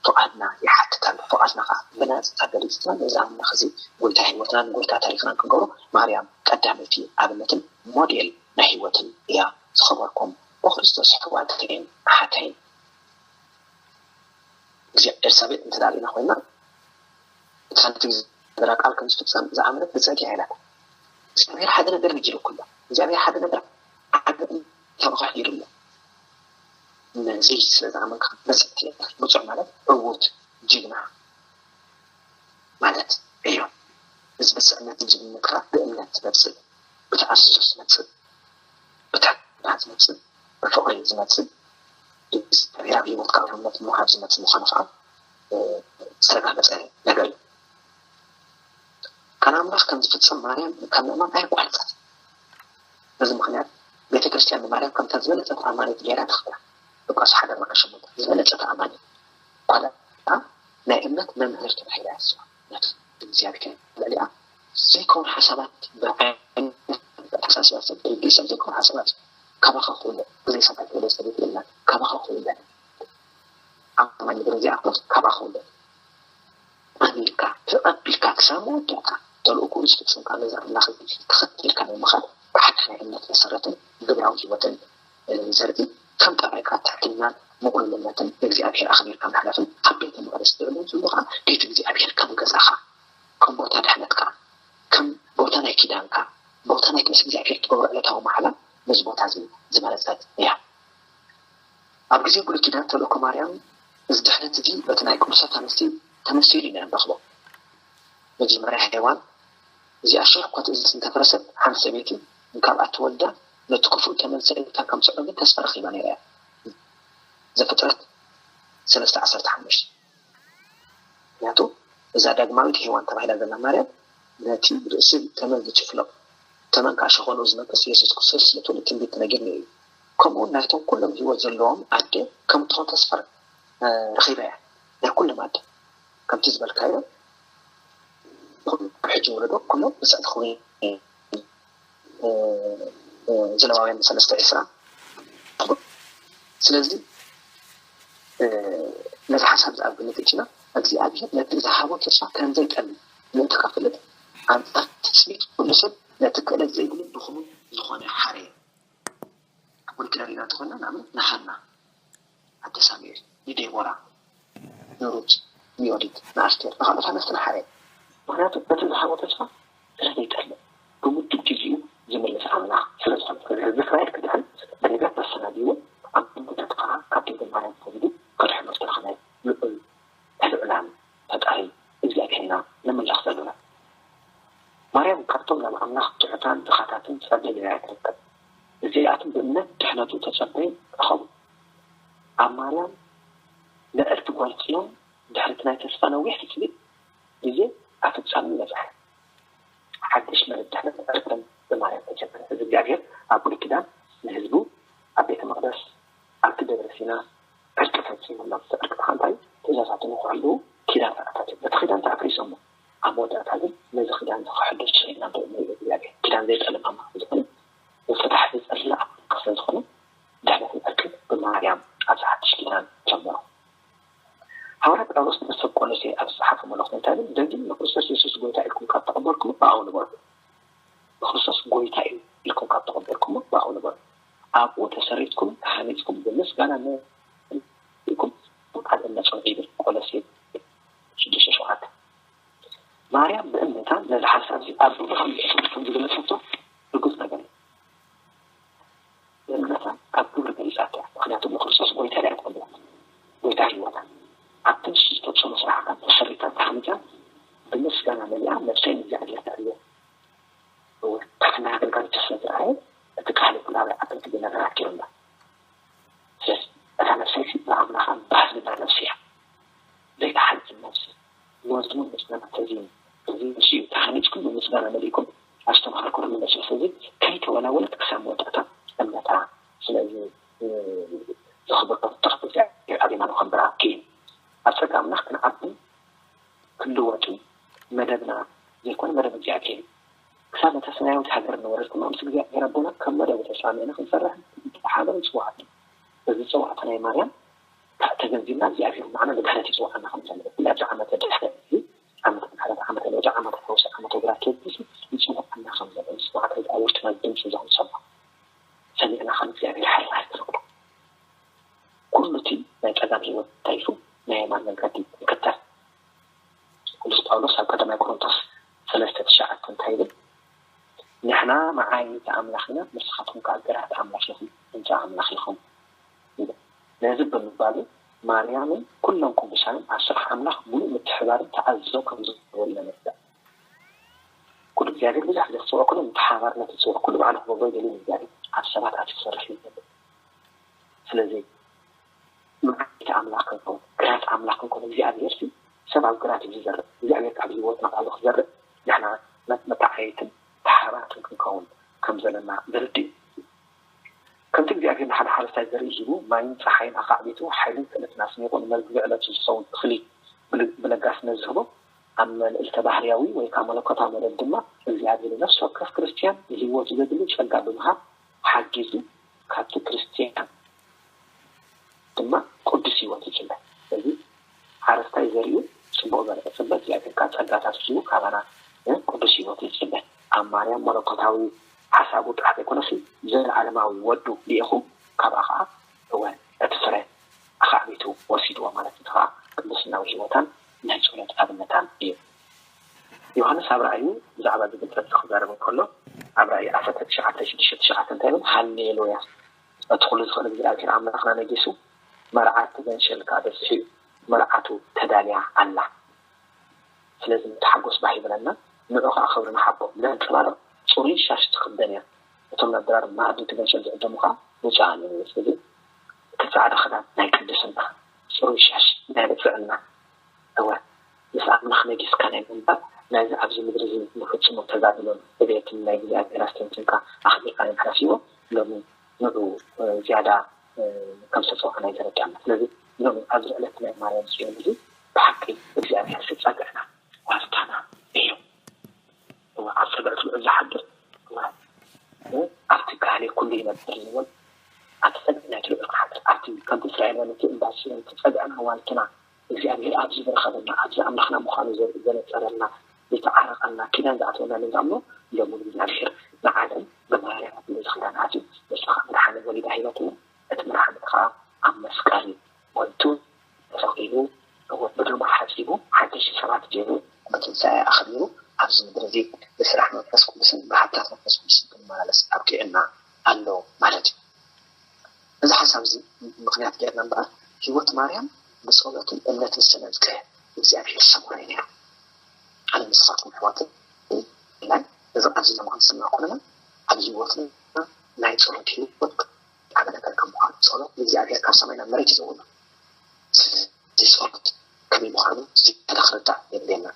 ፍቓድና ይሓትት ኣሎ። ፍቓድና ከኣ ብናጻ ገሊጽና ነዚ ኣምላኽ እዚ ጎይታ ህይወትናን ጎይታ ታሪኽናን ክንገብሮ ማርያም ቀዳመይቲ ኣብነትን ሞዴል ናይ ህይወትን እያ። ዝኸበርኩም ብክርስቶስ ኣሕዋተይን ኣሓተይን፣ እግዚኣብሔር ኤልሳቤጥ እንተ ደኣ ርኢና ኮይና እታ ነቲ እግዚኣብሔር ቃል ከም ዝፍጸም ዝኣመነት ብጸጋ እያ ኢላታ። እግዚኣብሔር ሓደ ነገር ነጊሩኩ ኣሎ። እግዚኣብሔር ሓደ ነገር ዓቢ እንተብኻ ሒሩ ኣሎ። ነዚ ስለ ዝኣመንካ ብጽዕቲ ኢኻ። ብጹዕ ማለት ዕዉት፣ ጅግና ማለት እዩ። እዚ ብጽዕነትን ጅግንነትካ ብእምነት ዝመጽእ፣ ብተኣዝዞ ዝመጽእ፣ ብትሕትና ዝመጽእ፣ ብፍቕሪ ዝመጽእ፣ እግዚኣብሔር ኣብ ህይወትካ ዕውነት ምውሃብ ዝመጽእ ምዃኑ ከዓ፣ እ፣ ዝተረጋገጸ ነገር እዩ። ቃል ኣምላኽ ከም ዝፍጸም ማርያም ካብ ምእማን ኣየቋረጸትን። በዚ ምኽንያት ቤተ ክርስቲያን ንማርያም ከምታ ዝበለጸት ኣማኒት ገይራ ተኽብራ። ሉቃስ ሓደ ኣርባዕተ ሸሞንተ፣ ዝበለጸት ኣማኒት። ኳላ ናይ እምነት መምህር ተባሂላ እያ ትጽዋዕ። ነቲ እግዚኣብሔር ልዕሊኣ ዘይከውን ሓሳባት ብዓይነት ኣተሓሳስባ ሰብ ርድእ ሰብ ዘይከውን ሓሳባት እዩ። ካባኻ ክውለድ፣ ብዘይ ሰብኣይ ተወለደ ሰበይቲ የላን። ካባኻ ክውለድ። ኣማኒ ብረዚኣ ካባኻ ክውለድ። ኣሚንካ፣ ተቐቢልካ፣ ክሳብ መወዳእታ ተልእኮኡ ዝፍጽም ቃል ገዛ ኣምላኽ ተኸቲልካ ናይ ምኻድ ብሓቂ ናይ እምነት መሰረትን ግብራዊ ህይወትን፣ እ፣ ዘርኢ ከም ጠባይካ ትሕትናን ምቕሉልነትን ንእግዚኣብሔር ኣኽቢርካ ምሕላፍን ኣብ ቤተ መቕደስ ትዕልም ዘሎ ኸዓ ቤት እግዚኣብሔር ከም ገዛኻ፣ ከም ቦታ ድሕነትካ፣ ከም ቦታ ናይ ኪዳንካ፣ ቦታ ናይ ምስ እግዚኣብሔር ትገብሮ ዕለታዊ ማሕላ ነዚ ቦታ እዚ ዝመረጸት እያ። ኣብ ግዜ ብሉይ ኪዳን ተልእኮ ማርያም እዚ ድሕነት እዚ በቲ ናይ ቅዱሳት ኣንስቲ ተመሲሉ ኢና ንረኽቦ። መጀመርያ ሄዋን እዚኣ ሽሕ እኳ ትእዝዝ እንተፈረሰት፣ ሓንቲ ሰበይቲ እንካብኣ ትወልዳ ነቲ ክፉእ ተመን ሰዒርካ ከም ትስዕሮ ግን ተስፋ ረኺባ ነይራ እያ። ዘፍጥረት ሰለስተ ዓሰርተ ሓሙሽተ። ምኽንያቱ እዛ ዳግማዊት ሄዋን ተባሂላ ዘላ ማርያም ነቲ ርእሲ ተመን ዝጭፍልቕ፣ ተመን ከዓ ሸኾንኡ ዝነክስ የሱስ ክርስቶስ ስለ ትውልድ ትንቢት ተነጊርኒ እዩ። ከምኡ እውን ናይቶም ኩሎም ህይወት ዘለዎም ኣደ ከም እትኾን ተስፋ፣ እ፣ ረኺባ እያ። ናይ ኩሎም ኣደ ከምቲ ዝበልካዮ ሕጂ ወለዶ ኩሎም ብፅዕቲ ክኾኑ፣ እ፣ እ፣ ዘለዋውያን ሰለስተ ዕስራ። ስለዚ፣ እ፣ ነዚ ሓሳብ እዚ ኣብ ግምት እቲና እግዚኣብሔር ነቲ ዝሃቦ ተስፋ ከም ዘይጠልም ምእንቲ ከፍልጥ ኣንጻር ትጽቢት ኩሉ ሰብ ነቲ ክእለት ዘይብሉን ድኹምን ዝኾነ ሓረየ። ኣብ ብሉይ ኪዳን ኢና እንተኾይና ንኣብነት ንሃና ኣደ ሳሙኤል፣ ንዴቦራ፣ ንሩት፣ ንዮዲት፣ ንኣስቴር፣ ንኻልኦት ኣንስቲ ንሓረየ። ምክንያቱ በቲ ዝሃቦ ተስፋ ስለ ዘይጠልእ ብምዱብ ግዜኡ ዝምልስ ኣምላኽ ስለ ዝኾነ፣ ስለዚ ህዝቢ እስራኤል ክድሕን ብነቢያት ኣሰናዲዎ ኣብ ምድሪ ከዓ ካብ ድንግል ማርያም ተወሊዱ ክድሕኖ ዝተረኸበ ልዑል ልዑላን ፈጣሪ እግዚኣብሔር ኢና ንምልኽ ዘለና። ማርያም ካብቶም ናብ ኣምላኽ ትሑታን ድኻታትን ትጸበ ነቢያ ትርከብ። እዚኣቶም ብእምነት ድሕነቱ ተጸበዩ ረኸቡ። ኣብ ማርያም ንዕልቲ ጓል ጽዮን ድሕሪ እቲ ናይ ተስፋ ነዊሕ ትጽቢት ግዜ ኣብ ፍጻሜ በጽሐ። ሓድሽ መደብ ድሕነት ዕርቅን ብማርያም ተጀመረ። እዚ እግዚኣብሔር ኣብ ብሉይ ኪዳን ንህዝቡ ኣብ ቤተ መቕደስ ኣብቲ ደብረ ሲና ዕርቂ ፈጺሙ ኣሎ። እቲ ዕርቂ ከዓ እንታይ እዩ? ትእዛዛቱ ንኽሕልዉ ኪዳን ተኣታትዮም። በቲ ኪዳን ተኣፍሪሶሞ። ኣብ መወዳእታ ግን ነዚ ኪዳን እዚ ክሕልዉ ስኢና ብእምነት እግዚኣብሔር ኪዳን ዘይጠልም ኣምላኽ ዝኾነ ብፍታሕ ዝጸልእ ኣምላኽ ስለ ዝኾነ ድሕነትን ዕርቅን ብማርያም ኣብዚ ሓድሽ ኪዳን ጀመሩ። ሃዋርያ ጳውሎስ ንሰብ ቆሎሴ ኣብ ዝጸሓፈ መልእኽቱ እንታይ ይብል? ደጊም ንክርስቶስ የሱስ ጎይታ ኢልኩም ካብ ተቐበልኩሞ ብኣኡ ንበሩ። ንክርስቶስ ጎይታ ኢልኩም ካብ ተቐበልኩሞ ብኣኡ ንበሩ። ኣብኡ ተሰሪትኩም ተሃኒጽኩም ብምስጋና መሊእኩም ኣብ እምነት ጽንዑ ይብል። ቆሎሴ ሽዱሽተ ሸውዓተ። ማርያም ብእምነታ ነዚ ሓሳብ እዚ ኣብ ልዑል ከም ዝገለጸቶ ርጉጽ ነገር እዩ። ብእምነታ ኣብ ግብሪ ገሊጻቶ እያ። ምኽንያቱ ንክርስቶስ ጎይታ እያ ትቕበል። ጎይታ ህይወታ። ኣብቲ ንሱ ዝተወሰኑ ስራሕታት ተሰሪታ ተሃኒጻ ብምስጋና መሊኣ ነብሰይ ንእግዚኣብሔር ተዕልዮ። እወ፣ ትሕትና ኣገልጋሊቱ ስለ ዝረኣየ እቲ ቃል እቲ ናበይ ዓበይቲ ነገራት ገይሩላ። ስለዚ እታ ነብሰይ ሲ ንኣምላኻ ባህ ዝብላ ነብሲ እያ። ዘይትሓዝን ነብሲ። መዝሙር ምስጋና ተዚሙ። እዚ ምሽ እዩ ተሃኒጽኩም ብምስጋና መሊእኩም ኣስተምሃርኩም መመሸ። ስለዚ ከይተወላወለት ክሳብ መወዳእታ እምነታ። ስለዚ ዝኽብር ተኽፍት ኣቤና ንኸንብራ ክኢል ኣብ ጸጋ ኣምላኽ ክንዓብን ክንልወጥን መደብና ዘይኮነ መደብ እግዚኣብሔር እዩ። ክሳብ ነታ ሰማያዊት ሃገር ንወርስ ድማ ምስ እግዚኣብሔር ኣቦና ከም መደቡ ተስማሚዕና ክንሰርሕ ብሓበን ይጽዋዓት። እዚ ጸዋዕታ ናይ ማርያም ተገንዚብና እግዚኣብሔር ንዓና ንድሕነት ይጽዋዓና ከም ዘሎ ኩሉ ኣብዚ ዓመተ ድሕነት እዚ ዓመተ ምሕረት ዓመተ ለውጢ ዓመተ ፈውሲ ዓመተ ግራት ተወዲሱ ይጽዋዓና ከም ዘሎ ይጽዋዕታ እዚ ኣብ ውሽጥና ድምፂ ዘኽንሰማ ሰሚዕና ከም እግዚኣብሔር ሓራ ኣይትረክቡ። ኩሉ እቲ ናይ ጸጋም ህይወት ተሪፉ ናይ የማን መንገዲ ይከተል። ቅዱስ ጳውሎስ ኣብ ቀዳማይ ቆሮንቶስ ሰለስተ ትሽዓተ እንታይ ይብል? ንሕና መዓይይቲ ኣምላኽ ኢና፣ ንስኻትኩም ከኣ ገራት ኣምላኽ ኢኹም፣ ህንጻ ኣምላኽ ኢኹም ይብል። ነዚ ብምባሉ ማርያምን ኩሎም ቅዱሳንን ኣብ ስራሕ ኣምላኽ ምሉእ ምትሕባርን ተኣዝዞ ከም ዝገበሩ ኢና ንርዳእ። ኩሉ እግዚኣብሔር ብዙሕ ዘስተውዕል ኩሉ ንተሓባርነት ይጽውዕ። ኩሉ ባዕሉ ክገብሮ ይደሊ እግዚኣብሔር ኣብ ሰባት ኣትዩ ክሰርሕ ይደሊ። ስለዚ መዓይቲ ኣምላኽ ክንከውን ግራት ኣምላኽ ክንከውን እግዚኣብሔር ሲ ሰብ ኣብ ግራት እዩ ዝዘርእ እግዚኣብሔር ካብ ህይወትና ቃሉ ክዘርእ ንሕና መተዓየትን ተሓባርትን ክንከውን ከም ዘለና ዘርድእ እዩ። ከምቲ እግዚኣብሔር ንሓደ ሓረስታይ ዘርኢ ሂቡ ማይን ፀሓይን ኣኻዕቢቱ ሓይልን ክእለትን ኣስኒቑ ንመግቢ ዕለቱ ዝኸውን እኽሊ ብለጋስነት ዝህቦ ኣብ መልእልተ ባህርያዊ ወይ ከዓ መለኮታዊ መደብ ድማ እግዚኣብሔር ነፍሲ ወከፍ ክርስትያን ንህይወቱ ዘድሊ ጸጋ ብምሃብ ሓጊዙ ካብቲ ክርስትያን ድማ ቅዱስ ህይወት ይጽበ። ስለዚ ሓረስታይ ዘሪኡ ጽቡቕ ዘርኢ ጽበ እግዚኣብሔር ካብ ጸጋታት ሒቡ ካባና ቅዱስ ህይወት ይጽበ። ኣብ ማርያም መለኮታዊ ሓሳቡ ጥራሕ ዘይኮነሲ ዘለዓለማዊ ወዱ ልኢኹ ካብኣ ከዓ እወ እቲ ፍረ ኣኻዕቢቱ ወሲድዎ ማለት እቲ ከዓ ቅድስናዊ ህይወታን ናይ ጸሎት ኣብነታን እዩ። ዮሃንስ ኣብ ራእዩ ብዛዕባ እዚ ግልጸት ክዛረብ እንከሎ ኣብ ራእይ ዓሰርተ ትሽዓተ ሽዱሽተ ትሽዓተ እንታይ ይብል? ሃሌሉያ እቲ ኩሉ ዝኽእል እግዚኣብሔር ኣምላኽና ነጊሱ መርዓት ገንሸል ከዓ በጺሑ እዩ። መርዓቱ ተዳልያ ኣላ። ስለዚ ንተሓጎስ ባህ ይብለና ንዑ ከዓ ክብሪ ንሓቦ ነንጸባርቕ። ጽሩይ ሻሽ ትኽደን እያ። እቶም ናብ ድራር ማዕዲ እቲ ገንሸል ዝዕደሙ ከዓ ብፁዓን እዮም። ስለዚ እቲ ጻዕዳ ክዳን ናይ ቅድስና፣ ጽሩይ ሻሽ ናይ ብፅዕና። እወ ምስ ኣምላኽ ነጊስካ ናይ ምንባር ናይዚ ኣብዚ ምድሪ እዚ ንፍጽሞ ተጋድሎን ዕቤትን ናይ እግዚኣብሔር ኣስተንቲንካ ኣኽቢርካ ናይ ምሕላፍ ህይወት ሎሚ ንዑ ዝያዳ ከም ዝተጸውዐና እዩ ዘረድኣና። ስለዚ ሎሚ ኣብዚ ዕለት ናይ ማርያም ጽዮን እዚ ብሓቂ እግዚኣብሔር ዝጸግዕና ዋልታና እዩ። እወ ኣብ ጸግዒ ትልዑ ዝሓድር እወ ኣብቲ ጋህሌ ኩሉ ይነብር ዝብል ኣብቲ ጸግዒ ናይ ትልዑ ክሓድር ኣብቲ ከምቲ እስራኤል ነቲ እንዳ ጽዮን እቲ ጸግዕና ዋልትና እግዚኣብሔር ኣብዚ ዝረኸበና ኣብዚ ኣምላኽና ምዃኑ ዘነጸረልና ዝተዓረቐልና ኪዳን ዝኣተወና ንዛምኖ ሎሚ እግዚኣብሔር ንዓለም ብማርያም ኣብዚ ኪዳን ኣትዩ ንስኻ መድሓኒ ወሊዳ ሂበትና እቲ መድሓኒ ከዓ ኣብ መስቀል ሞይቱ ተሰቒሉ እወ ብደሙ ሓጺቡ ሓደሽቲ ሰባት ገይሩ ብትንሳኤ ኣኽቢሩ ኣብዚ ምድሪ እዚ ብስራሕ መንፈስ ቅዱስን ብሃብታት መንፈስ ቅዱስን ክመላለስ ኣብቂዕና ኣሎ ማለት እዩ። እዚ ሓሳብ እዚ ምኽንያት ጌርና እምበኣር፣ ህይወት ማርያም ብጸሎትን እምነትን ዝተነጽገ እግዚኣብሔር ሰሙረ እዩ ነይሩ። ኣነ ንስኻትኩም ኣሕዋት፣ ናይ እዚ ኣብዚ ዘማን ስና ኮለና ኣብ ህይወትና ናይ ጸሎት ህይወት ዓመለከት ከም ምዃኑ ጸሎት ንእግዚኣብሔር ካብ ሰማይ ናብ መሬት እዩ ዘውርዶ። ስለዚ ጸሎት ከመይ ምዃኑ ዝያዳ ክርዳእ የድልየና።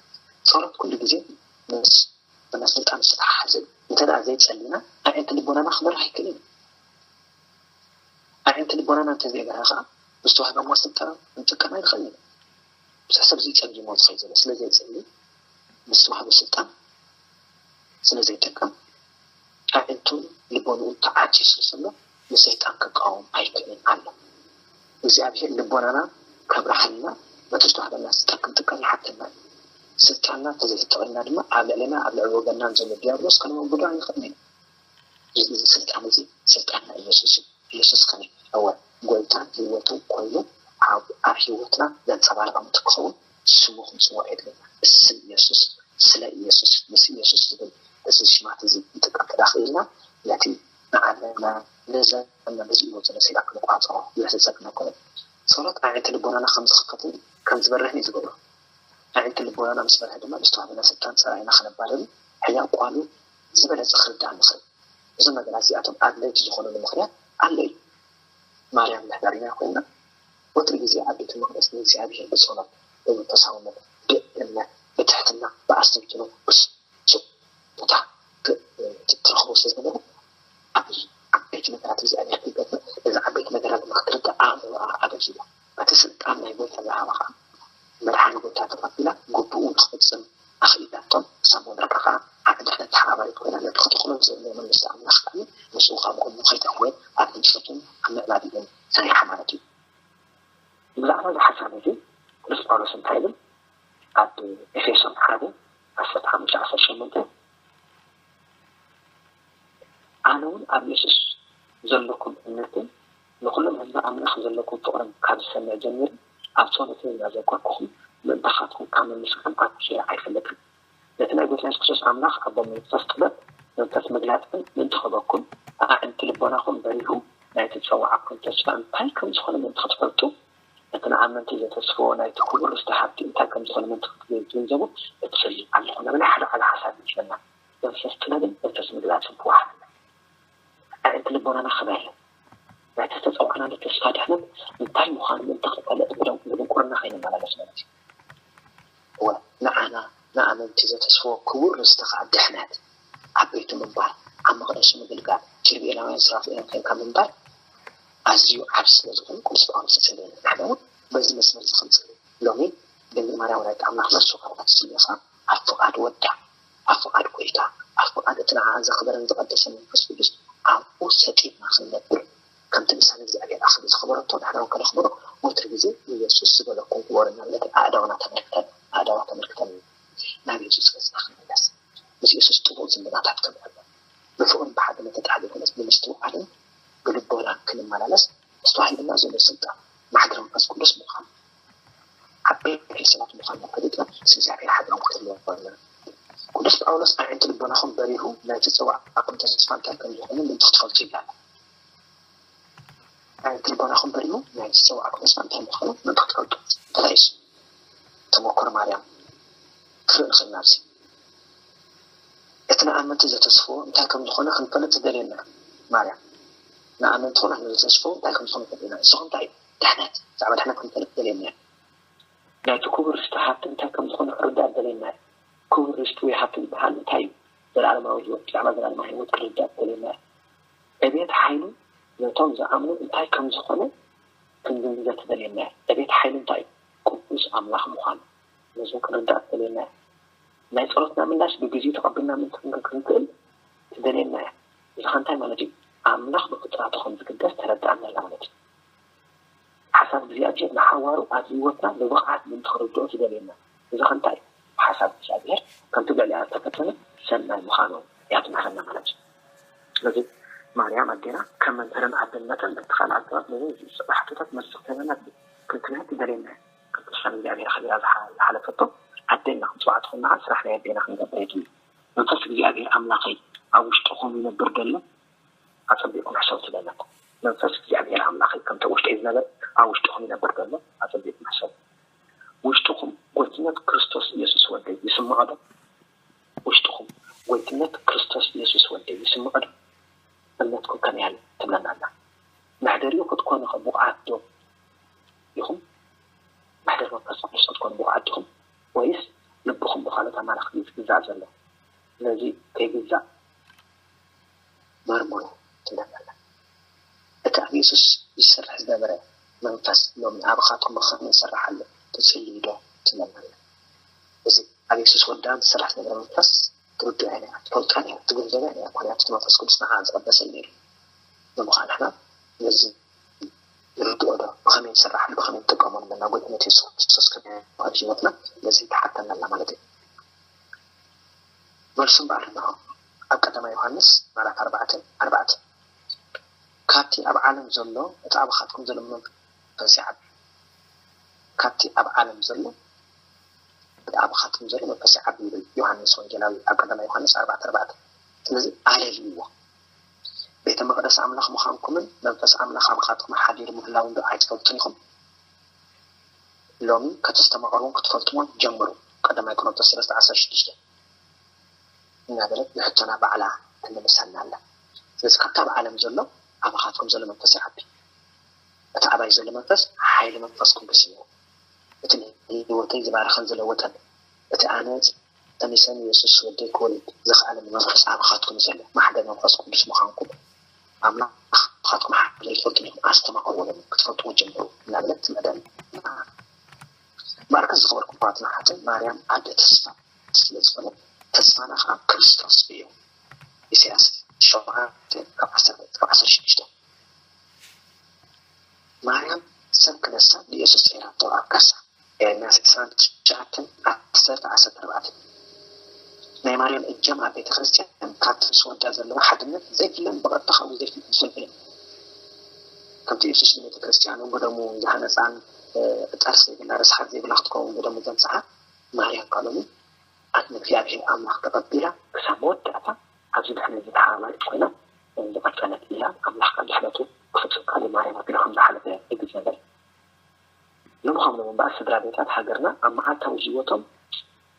ጸሎት ኩሉ ግዜ ምስ ብና ስልጣን ዝተሓሓዘ እዩ። እንተ ደኣ ዘይጸሊና ኣዒንቲ ልቦናና ክበርህ ኣይክእልን እዩ። ኣዒንቲ ልቦናና እንተዘይበርሃ ከዓ ብዝተዋህበና ስልጣን ክንጥቀም ኣይንኽእልን ኢና። ብዙሕ ሰብ እዚ ጸጊሞ ዝኸይድ ዘሎ ስለ ዘይጸሊ፣ ብዝተዋህቦ ስልጣን ስለ ዘይጥቀም፣ ኣዒንቱን ልቦንኡን ተዓጽዩ ስለ ዘሎ ንሰይጣን ክቃወም ኣይክእልን ኣሎ። እግዚኣብሔር ልቦናና ከብርሃልና በቲ ዝተዋህበና ስልጣን ክንጥቀም ይሓተና እዩ። ስልጣንና እንተዘይተጠቒምና ድማ ኣብ ልዕሌና ኣብ ልዕሊ ወገንናን ዘሎ ዲያብሎስ ከነወግዶ ኣይንኽእልን ኢና። እዚ ስልጣን እዚ ስልጣን ናይ ኢየሱስ እዩ። ኢየሱስ ከመይ እወ ጎይታን ህይወትን ኮይኑ ኣብ ኣብ ህይወትና ዘንጸባርቕ ምእንቲ ክኸውን ስሙ ክንጽውዖ የድልየና። ብስም ኢየሱስ፣ ስለ ኢየሱስ፣ ምስ ኢየሱስ ዝብል እዚ ሽማት እዚ ክንጥቀም ተዳ ክኢልና ነቲ ንዓለምና ንዘመንና በዚ ህይወት ዘሎ ሰይጣን ክንቋጸሮ ይሕሰብ ኣይኮነን። ጸሎት ኣዒንቲ ልቦናና ከም ዝኽፈትን ከም ዝበርህን እዩ ዝገብሮ። ኣዒንቲ ልቦናና ምስ በርሀ ድማ ብዝተዋህበና ስልጣን ጸላኢና ከነባርርን ሕያው ቃሉ ዝበለጸ ክርዳእ ንኽእል። እዞም ነገራት እዚኣቶም ኣድለይቲ ዝኾኑሉ ምኽንያት ኣሎ እዩ። ማርያም ምሕዳሪና ኮይና ወትሩ ግዜ ኣብ ቤተ መቕደስ ንእግዚኣብሔር ብጸሎት፣ ብመንፈሳውነት፣ ብእምነት፣ ብትሕትና፣ ብኣስተንትኖ፣ ብስቕታ ት- ትረኽቦ ስለ ዝነበረ ዓብዪ ዓበይቲ ነገራት እግዚኣብሔር ከይገብር ነዚ ዓበይቲ ነገራት ንክትርዳእ ኣእምሮኣ ኣበዚሖ። እቲ ስልጣን ናይ ጎይታ ዝሃባ ከዓ መድሓኒ ጎይታ ተቐቢላ ግቡኡ ንክፍጽም ኣኽኢላቶ። ክሳብ መወዳእታ ከዓ ዓዲ ድሕነት ተሓባባሪት ኮይና ነቲ ክተኽሎ ዘድልዮ መንግስቲ ኣምላኽ ከዓ ምስኡ ካብ ጎኑ ከይተሕወ ኣብ ህንጸቱን ኣብ ምዕባሊኡን ሰሪሓ ማለት እዩ። ብዛዕባ እዚ ሓሳብ እዚ ቅዱስ ጳውሎስ እንታይ ይብል? ኣብ ኤፌሶን ሓደ ዓሰርተ ሓሙሽተ ዓሰርተ ሸሞንተ ኣነ እውን ኣብ የሱስ ዘለኩም እምነትን ንኹሎም ህዝቢ ኣምላኽ ዘለኩም ፍቕርን ካብ ዝሰምዕ ጀሚሩ ኣብ ጸሎተይ እናዘከርኩኹም ምእንታኻትኩም ካብ ምምስጋን ኣትሒዘ ኣይፈልጥን። ነቲ ናይ ጎይታ የሱስ ክርስቶስ ኣምላኽ ኣቦ መንፈስ ጥበብ መንፈስ ምግላጽን ምእንቲ ክህበኩም ኣዕንቲ ልቦናኹም በሪሁ ናይ ትጸውዓኩም ተስፋ እንታይ ከም ዝኾነ ምእንቲ ክትፈልጡ እቲ ንኣመንቲ ዘተስፍዎ ናይቲ ክቡር ርስቲ ሃብቲ እንታይ ከም ዝኾነ ምእንቲ ክትግንዘቡ እጽሊ ኣለኹ። ነብለ ሓደ ሓደ ሓሳብ ይመስለና መንፈስ ጥበብን መንፈስ ምግላጽን ክወሃበና ኣዕንቲ ልቦናና ክበርህ ናይቲ ዝተጸውዓናሉ ተስፋ ድሕነት እንታይ ምዃኑ ምእንቲ ክንፈልጥ ብድንቁርና ከይንመላለስ ማለት እዩ። እወ ንዓና ንኣመንቲ ዘተስፍዎ ክቡር ርስቲ ከዓ ድሕነት ኣብ ቤቱ ምንባር ኣብ መቕደሱ ምግልጋል ኪሩቤላውያን ሱራፌላውያን ኮይንካ ምንባር ኣዝዩ ዓብ ስለ ዝኾነ ቅዱስ ጳውሎስ ይጽልየና። ንሕና እውን በዚ መስመር እዚ ክንጽሊ ሎሚ ድንግል ማርያም ወላዲት ኣምላኽ ነፍሲ ወከፍ ኣትስልዮ ከዓ ኣብ ፍቓድ ወዳ ኣብ ፍቓድ ጎይታ ኣብ ፍቓድ እቲ ንዓኣ ዘኽበረን ዝቐደሰን መንፈስ ቅዱስ ኣብኡ ሰጢምና ክንነብር ከምቲ ምሳሌ እግዚኣብሔር ኣኽሊ ዝኽበረቶ ንሕና እውን ከነኽብሮ ወትሩ ግዜ ኢየሱስ ዝበለኩም ግበሩ እናበለት ኣእዳውና ተመልክተን ኣእዳዋ ተመልክተን ናብ ኢየሱስ ገጽና ክንምለስ ምስ ኢየሱስ ጥቡቕ ዝምድናታት ክንህሉ ብፍቕርን ብሓድነት ተጣቢቑ ምስ ብምስትውዓልን ብልቦና ክንመላለስ ተዋሂብና ዘሎ ስልጣን ማሕደር መንፈስ ቅዱስ ምዃን ዓበይቲ ሰባት ምዃንና ፈሊጥና ምስ እግዚኣብሔር ሓድሮም ክትህልዎ ኣለና። ቅዱስ ጳውሎስ ኣዒንቲ ልቦናኹም በሪሁ ናይ ዝጸዋዕኩም ተስፋ እንታይ ከም ዝኾነ ምእንቲ ክትፈልጡ ይብላና። ኣዒንቲ ልቦናኹም በሪሁ ናይ ዝጸዋዕኩም ተስፋ እንታይ ምዃኑ ምእንቲ ክትፈልጡ ተላይሱ ተመክሮ ማርያም ክርኢ ንኽእል ናብዚ እቲ ንኣመንቲ ዘተስፍዎ እንታይ ከም ዝኾነ ክንፈልጥ ትደልየና ማርያም ንኣመንቲ ኹና ንዘተስፍዎ እንታይ ከም ዝኾነ ፈልጥና ንስኹም እንታይ ድሕነት ብዛዕባ ድሕነት ክንፈልጥ ደልየና ናይቲ ክቡር ርስቲ ሃብቲ እንታይ ከም ዝኾነ ክርዳእ ደልየና ክቡር ርስቲ ወይ ሃብቲ ዝበሃል እንታይ እዩ ዘለዓለማዊ ህይወት ብዛዕባ ዘለዓለማዊ ህይወት ክርዳእ ደልየና ዕቤት ሓይሉ ነቶም ዝኣምኑ እንታይ ከም ዝኾነ ክንግንዘብ ትደልየና ዕቤት ሓይሉ እንታይ እዩ ቅዱስ ኣምላኽ ምዃኑ ነዚ ክንርዳእ ደልየና ናይ ጸሎትና ምላሽ ብግዜኡ ተቐቢልና ምእንቲ ክንክእል ትደልየና እያ። እዚ ኸ እንታይ ማለት እዩ? ኣምላኽ ብፍጥረቱ ከም ዝግደስ ተረድኣና ኣላ ማለት እዩ። ሓሳብ እግዚኣብሔር ንሓዋሩ ኣብ ህይወትና ብብቕዓት ምእንቲ ክርድኦ ትደልየና። እዚ ኸ እንታይ እዩ? ሓሳብ እግዚኣብሔር ከምቲ ብዕሊኣ ዝተፈጸመ ሰናይ ምዃኑ እያ ትምህረና ማለት እዩ። ስለዚ ማርያም ኣዴና ከም መምህርን ኣደን መጠን በቲ ካልእ ኣገባብ ነዞም ዝስዕቡ ሕቶታት መልሲ ክትህበና ክትህብ ትደልየና እያ። ከም ቅዱሳን እግዚኣብሔር ኣኽቢራ ዝሓለፈቶ ኣዴና ክንፅዋዕ ትኾንና ስራሕ ናይ ኣዴና ክንገብር የድሊ። መንፈስ እግዚኣብሔር ኣምላኸይ ኣብ ውሽጥኹም ይነብር ደሎ ኣጸቢቕኩም ሕሰቡ ትብለና። መንፈስ እግዚኣብሔር ኣምላኸይ ከምቲ ኣብ ውሽጠይ ዝነበር ኣብ ውሽጥኹም ይነብር ደሎ ኣጸቢቕኩም ሕሰቡ። ውሽጥኹም ጎይትነት ክርስቶስ ኢየሱስ ወደይ ይስምዖ ዶ? ውሽጥኹም ጎይትነት ክርስቶስ ኢየሱስ ወደይ ይስምዖ ዶ? እምነትኩም ከመይ ኣለ ትብለና ኣላ። መሕደሪኡ ክትኮኑ ኸ ብቑዓት ዶ ኢኹም? መሕደሪ መንፈስ ቅዱስ ክትኮኑ ብቑዓት ዲኹም? ወይስ ልብኹም ብኻልኦት ኣማልኽቲ እዩ ዝግዛእ ዘሎ? ስለዚ ከይግዛእ መርምሩ ትብለና ኣላ። እቲ ኣብ የሱስ ዝሰርሕ ዝነበረ መንፈስ ሎሚ ኣባኻትኩም ብኸመይ ይሰርሕ ኣሎ? ትጽልዩ ዶ ትብለና ኣላ። እዚ ኣብ የሱስ ወዲ ኣብ ዝሰርሕ ዝነበረ መንፈስ ትርድኦ እያ ነይራ፣ ትፈልጦ እያ ነይራ፣ ትግንዘቦ እያ ነይራ። ምኽንያቱ እቲ መንፈስ ቅዱስ ንዓ ዝቐደሰ እዩ ነይሩ። ሎሚ ኸዓ ንሕና ነዚ ንርድኦ ዶ? ብኸመይ ንሰርሓሉ? ብኸመይ ንጥቀመሉ? መናጎት ነቲ የሱስ ክርስቶስ ከመይ ኣብ ህይወትና ነዚ ትሓተና ኣላ ማለት እዩ። መልሱ እምበኣር እንሆ ኣብ ቀዳማይ ዮሃንስ ምዕራፍ ኣርባዕተ ኣርባዕተ፣ ካብቲ ኣብ ዓለም ዘሎ እቲ ኣባኻትኩም ዘሎ መንፈስ ይዓቢ። ካብቲ ኣብ ዓለም ዘሎ እቲ ኣባኻትኩም ዘሎ መንፈስ ይዓቢ ይብል ዮሃንስ ወንጌላዊ ኣብ ቀዳማይ ዮሃንስ ኣርባዕተ ኣርባዕተ። ስለዚ ኣለልይዎ። ቤተ መቕደስ ኣምላኽ ምዃንኩምን መንፈስ ኣምላኽ ኣባኻትኩም ሓዲሩ ምህላውን ዶ ኣይትፈልጡን ኢኹም? ሎሚ ከተስተማቕርዎን ክትፈልጥዎን ጀምሩ። ቀዳማይ ቆሮንቶስ ሰለስተ ዓሰርተ ሽዱሽተ እናበለት ንሕቶና ባዕላ ትምልሰልና ኣላ። ስለዚ ካብታ ኣብ ዓለም ዘሎ ኣባኻትኩም ዘሎ መንፈስ ይዓቢ። እቲ ኣባይ ዘሎ መንፈስ ሓይሊ መንፈስ ቅዱስ እዩ። እቲ ንህይወተይ ዝባረኸን ዝለወጠን፣ እቲ ኣነ ጸኒሰ ንየሱስ ወደይ ክወልድ ዘኽኣለኒ መንፈስ ኣባኻትኩም እዩ ዘሎ። ማሕደር መንፈስ ቅዱስ ምዃንኩም ኣምላኽ ኣባኻትኩም ሓይሊ ትፈልጡ ዲኹም? ኣስተማቕርዎ ሎሚ፣ ክትፈልጥዎ ጀምሩ እናበለት ትምዕደና። እምበኣርከስ ዝኸበርኩም ኣሕዋትና ኣሓትን፣ ማርያም ኣደ ተስፋ ስለ ዝኾነት፣ ተስፋና ኸዓ ክርስቶስ እዩ። ኢሳያስ ሸውዓተ ካብ ዓሰርተ ካብ ዓሰርተ ሽዱሽተ። ማርያም ሰብ ክነሳ ንየሱስ ጸይራቶ ኣብ ከርሳ። ኤርምያስ ዕስራን ትሽዓተን ዓሰርተ ዓሰርተ ኣርባዕተ። ናይ ማርያም እጃም ኣብ ቤተ ክርስቲያን ካብቲ ምስ ወዳ ዘለዎ ሓድነት ዘይፍለን ብቐጥታ ካብኡ ዘይፍለን ዝፈልፍለን። ከምቲ የሱስ ንቤተ ክርስቲያኑ ብደሙ ዝሃነጻን፣ እ፣ ጠርሲ ዘይብላ ርስሓት ዘይብላ ክትከውን ብደሙ ዘንጽሓ ማርያም ካሎኒ ኣት ንእግዚኣብሔር ኣምላኽ ተቐቢላ ክሳብ መወዳእታ ኣብዚ ድሕነት እዚ ተሓባባሪት ኮይና ዝቐጸለት እያ። ኣምላኽ ካብ ድሕነቱ ክፍጽም ቃል ማርያም ኣቢሉ ከም ዝሓለፈ ይግዘበል። ንምዃኑ እምበኣር ስድራ ቤታት ሃገርና ኣብ መዓልታዊ ህይወቶም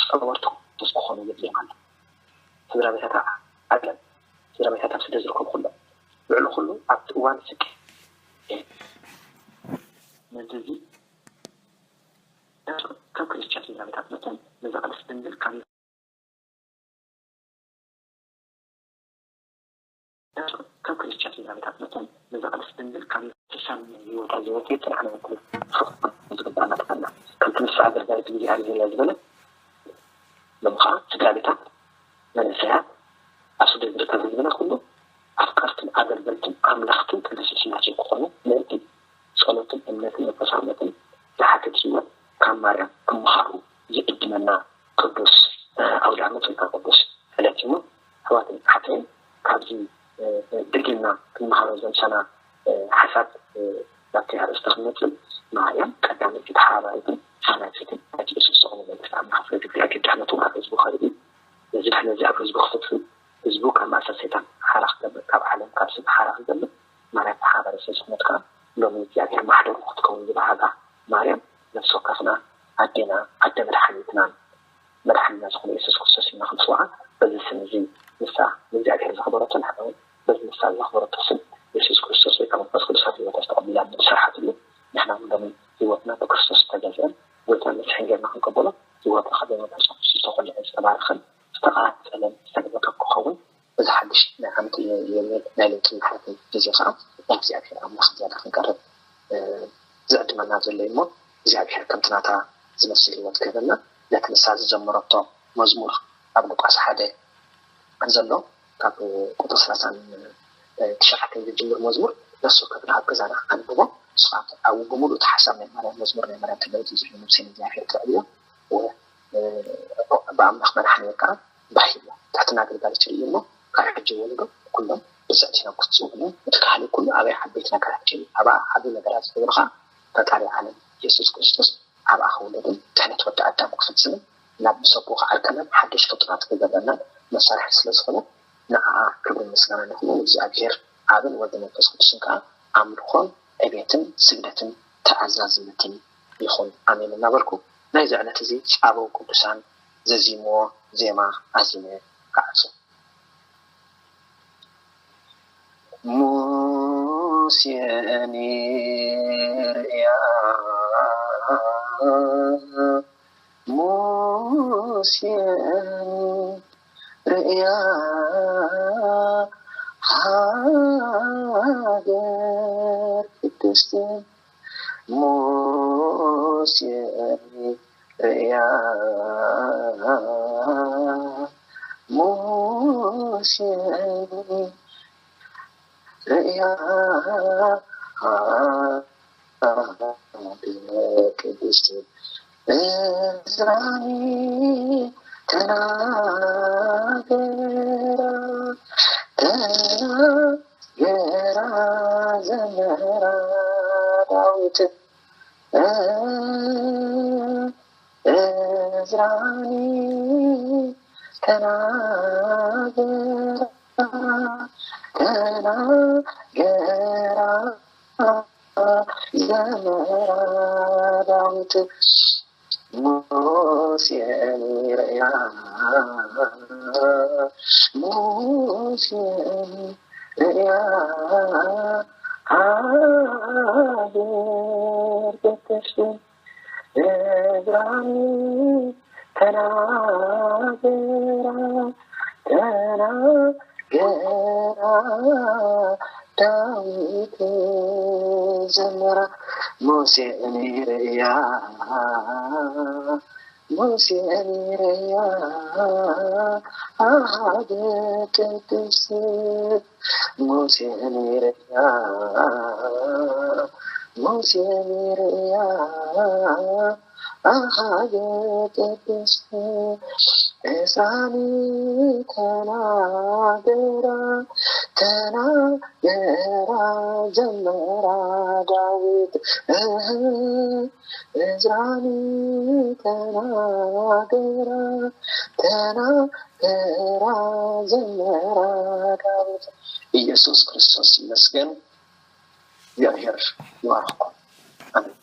ጸወርቲ ክርስቶስ ክኾኑ የድልዮም ኣሎ። ስድራ ቤታት ዓለም፣ ስድራ ቤታት ኣብ ስደት ዝርከቡ ኩሎም፣ ልዕሊ ኩሉ ኣብቲ እዋን ስቂ ነዚ እዚ ከም ክርስትያን ስድራ ቤታት መጠን ነዛ ቅድስት ድንግል ካብ ከም ክርስትያን ስድራ ቤታት መጠን ነዛ ቅድስት ድንግል ካብ ሕሳብ ህይወታ ዝወፀ ፅንዓና ይኩን ዝግባኣና ትኾና። ከምቲ ንሳ ኣገልጋሊት እግዚኣብሔር እያ ዝበለ፣ ሎም ከዓ ስድራ ቤታት፣ መንእሰያት፣ ኣብ ስደት ዝርከብ ህዝብና ኩሉ ኣፍቀርትን ኣገልገልትን ኣምለኽትን ቅድስት ስላሴ ክኾኑ ምእንቲ ጸሎትን እምነትን መንፈሳውነትን ዝሓትት ህይወት ካብ ማርያም ክመሃሩ ዝዕድመና ቅዱስ ኣውደ ዓመት ወይ ከዓ ቅዱስ ዕለት እዩ። ኣሕዋትን ኣሓተይን ካብዚ ድልድልና ክንመሃሮ ዘምሰና ሓሳብ ናብቲ ኣርእስቲ ክንመፅእ፣ ማርያም ቀዳመይቲ ተሓባባሪትን ሓናፂትን ናይቲ የሱስ ዝኾነ መንግስቲ ኣምላኽ ፍርዲ እግዚኣብሔር ድሕነቱ ኣብ ህዝቡ ከርኢ፣ ነዚ ድሕነት እዚ ኣብ ህዝቡ ክፍፅም ህዝቡ ካብ ማእሰር ሰይጣን ሓራ ክገብር፣ ካብ ዓለም ካብ ስብ ሓራ ክገብር ማርያም ተሓባሪ ስለ ዝኾነት ከዓ ሎሚ እግዚኣብሔር ማሕደሩ ክትከውን ዝበሃጋ ማርያም ነፍሲ ወከፍና ኣዴና ኣደ መድሓኒትናን መድሓኒና ዝኾነ የሱስ ክርስቶስ ኢልና ክንፅውዓ በዚ ስም እዚ ንሳ ንእግዚኣብሔር ዘኽበረቶ ንሕና እውን በዚ ንሳ ዘኽበረቶ ስም የሱስ ክርስቶስ ወይ ከዓ መንፈስ ቅዱስ ኣብ ህይወታ ዝተቐቢላ ንሰርሓትሉ ንሕና እውን ሎሚ ህይወትና ብክርስቶስ ዝተገዝአን ጎይታን መሲሕን ጌርና ክንቀበሎ ህይወትና ካብ መንፈስ ቅዱስ ዝተኾልዐን ዝተባረኸን ዝተቓጸለን ዝተለወጠን ክኸውን በዚ ሓድሽ ናይ ዓመት ናይ ለውጥን ምሕረትን ግዜ ከዓ ናብ እግዚኣብሔር ኣምላኽ ዝያዳ ክንቀርብ ዝዕድመና ዘሎ እዩ እሞ እግዚኣብሔር ከምቲ ናታ ዝመስል ህይወት ክህበና ነቲ ንሳ ዝጀመረቶ መዝሙር ኣብ ሉቃስ ሓደ ዘሎ ካብ ቁጥር ሰላሳን ትሽዓተን ዝጅምር መዝሙር ነፍሲ ወከፍና ኣብ ገዛና ኣንብቦ። ንሱ ከዓ ኣብ ብምሉእ እቲ ሓሳብ ናይ ማርያም መዝሙር ናይ ማርያም ተለውጥ ዝብል ነብሰይ ንእግዚኣብሔር ተዕብዮ ብኣምላኽ መድሓኒ ከዓ ባህ ይብሎ። ትሕትና ኣገልጋሊ ትርእዩ እሞ ካብ ሕጂ ወለዶ ኩሎም ብፅዕቲ ናብ ክትፅውዕሉ እቲ ካህሊ ኩሉ ኣበይ ዓበይቲ ነገራት ጀሚሩ ኣብኣ ዓብዪ ነገራት ዝገብሩ ከዓ ፈጣሪ ዓለም የሱስ ክርስቶስ ኣብኣ ክውለድን ድሕነት ወዲ ኣዳም ክፍፅምን ናብ ሰብኡ ክዓርከናን ሓድሽ ፍጡራት ክገብረናን መሳርሒ ስለ ዝኾነ፣ ንዓኣ ክብርን ምስጋናን ይኹን። ንእግዚኣብሔር ኣብን ወልድ መንፈስ ቅዱስን ከኣ ኣምልኾን ዕቤትን ስግደትን ተኣዛዝነትን ይኹን፣ ኣሜን እናበልኩ፣ ናይዚ ዕለት እዚ ኣበው ቅዱሳን ዘዚምዎ ዜማ ኣዚመ ክዓጹ። ሙሴ ርእያ፣ ሙሴ ርእያ፣ ሃገር ቅድስት ሙሴ ርእያ፣ ሙሴ ርእያ፣ ቅድስት እዝራኒ ተናገራ፣ ተናገራ፣ ዘመራ ዳዊት እዝራኒ ተናገራ፣ ተናገራ፣ ዘመራ ዳዊት ሙሴን ርእያ፣ ሙሴን ርእያ፣ ሃገር ቅድስት እዝራኒ ተናገራ፣ ተናገራ፣ ዳዊት ዘመራ። ሙሴን ርእያ፣ ሙሴን ርእያ፣ ኣሃደ ቅድስት ሙሴን ርእያ፣ ሙሴን ርእያ፣ ኣሃደ ቅድስት እዝራኒ ተናገራ፣ ተናገራ፣ ዘመራ ዳዊት እዝራኒ ተናገራ፣ ተናገራ፣ ዘመራ ዳዊት። ኢየሱስ ክርስቶስ ይመስገን። እግዚኣብሔር ይባርኽኩም። ኣሜን።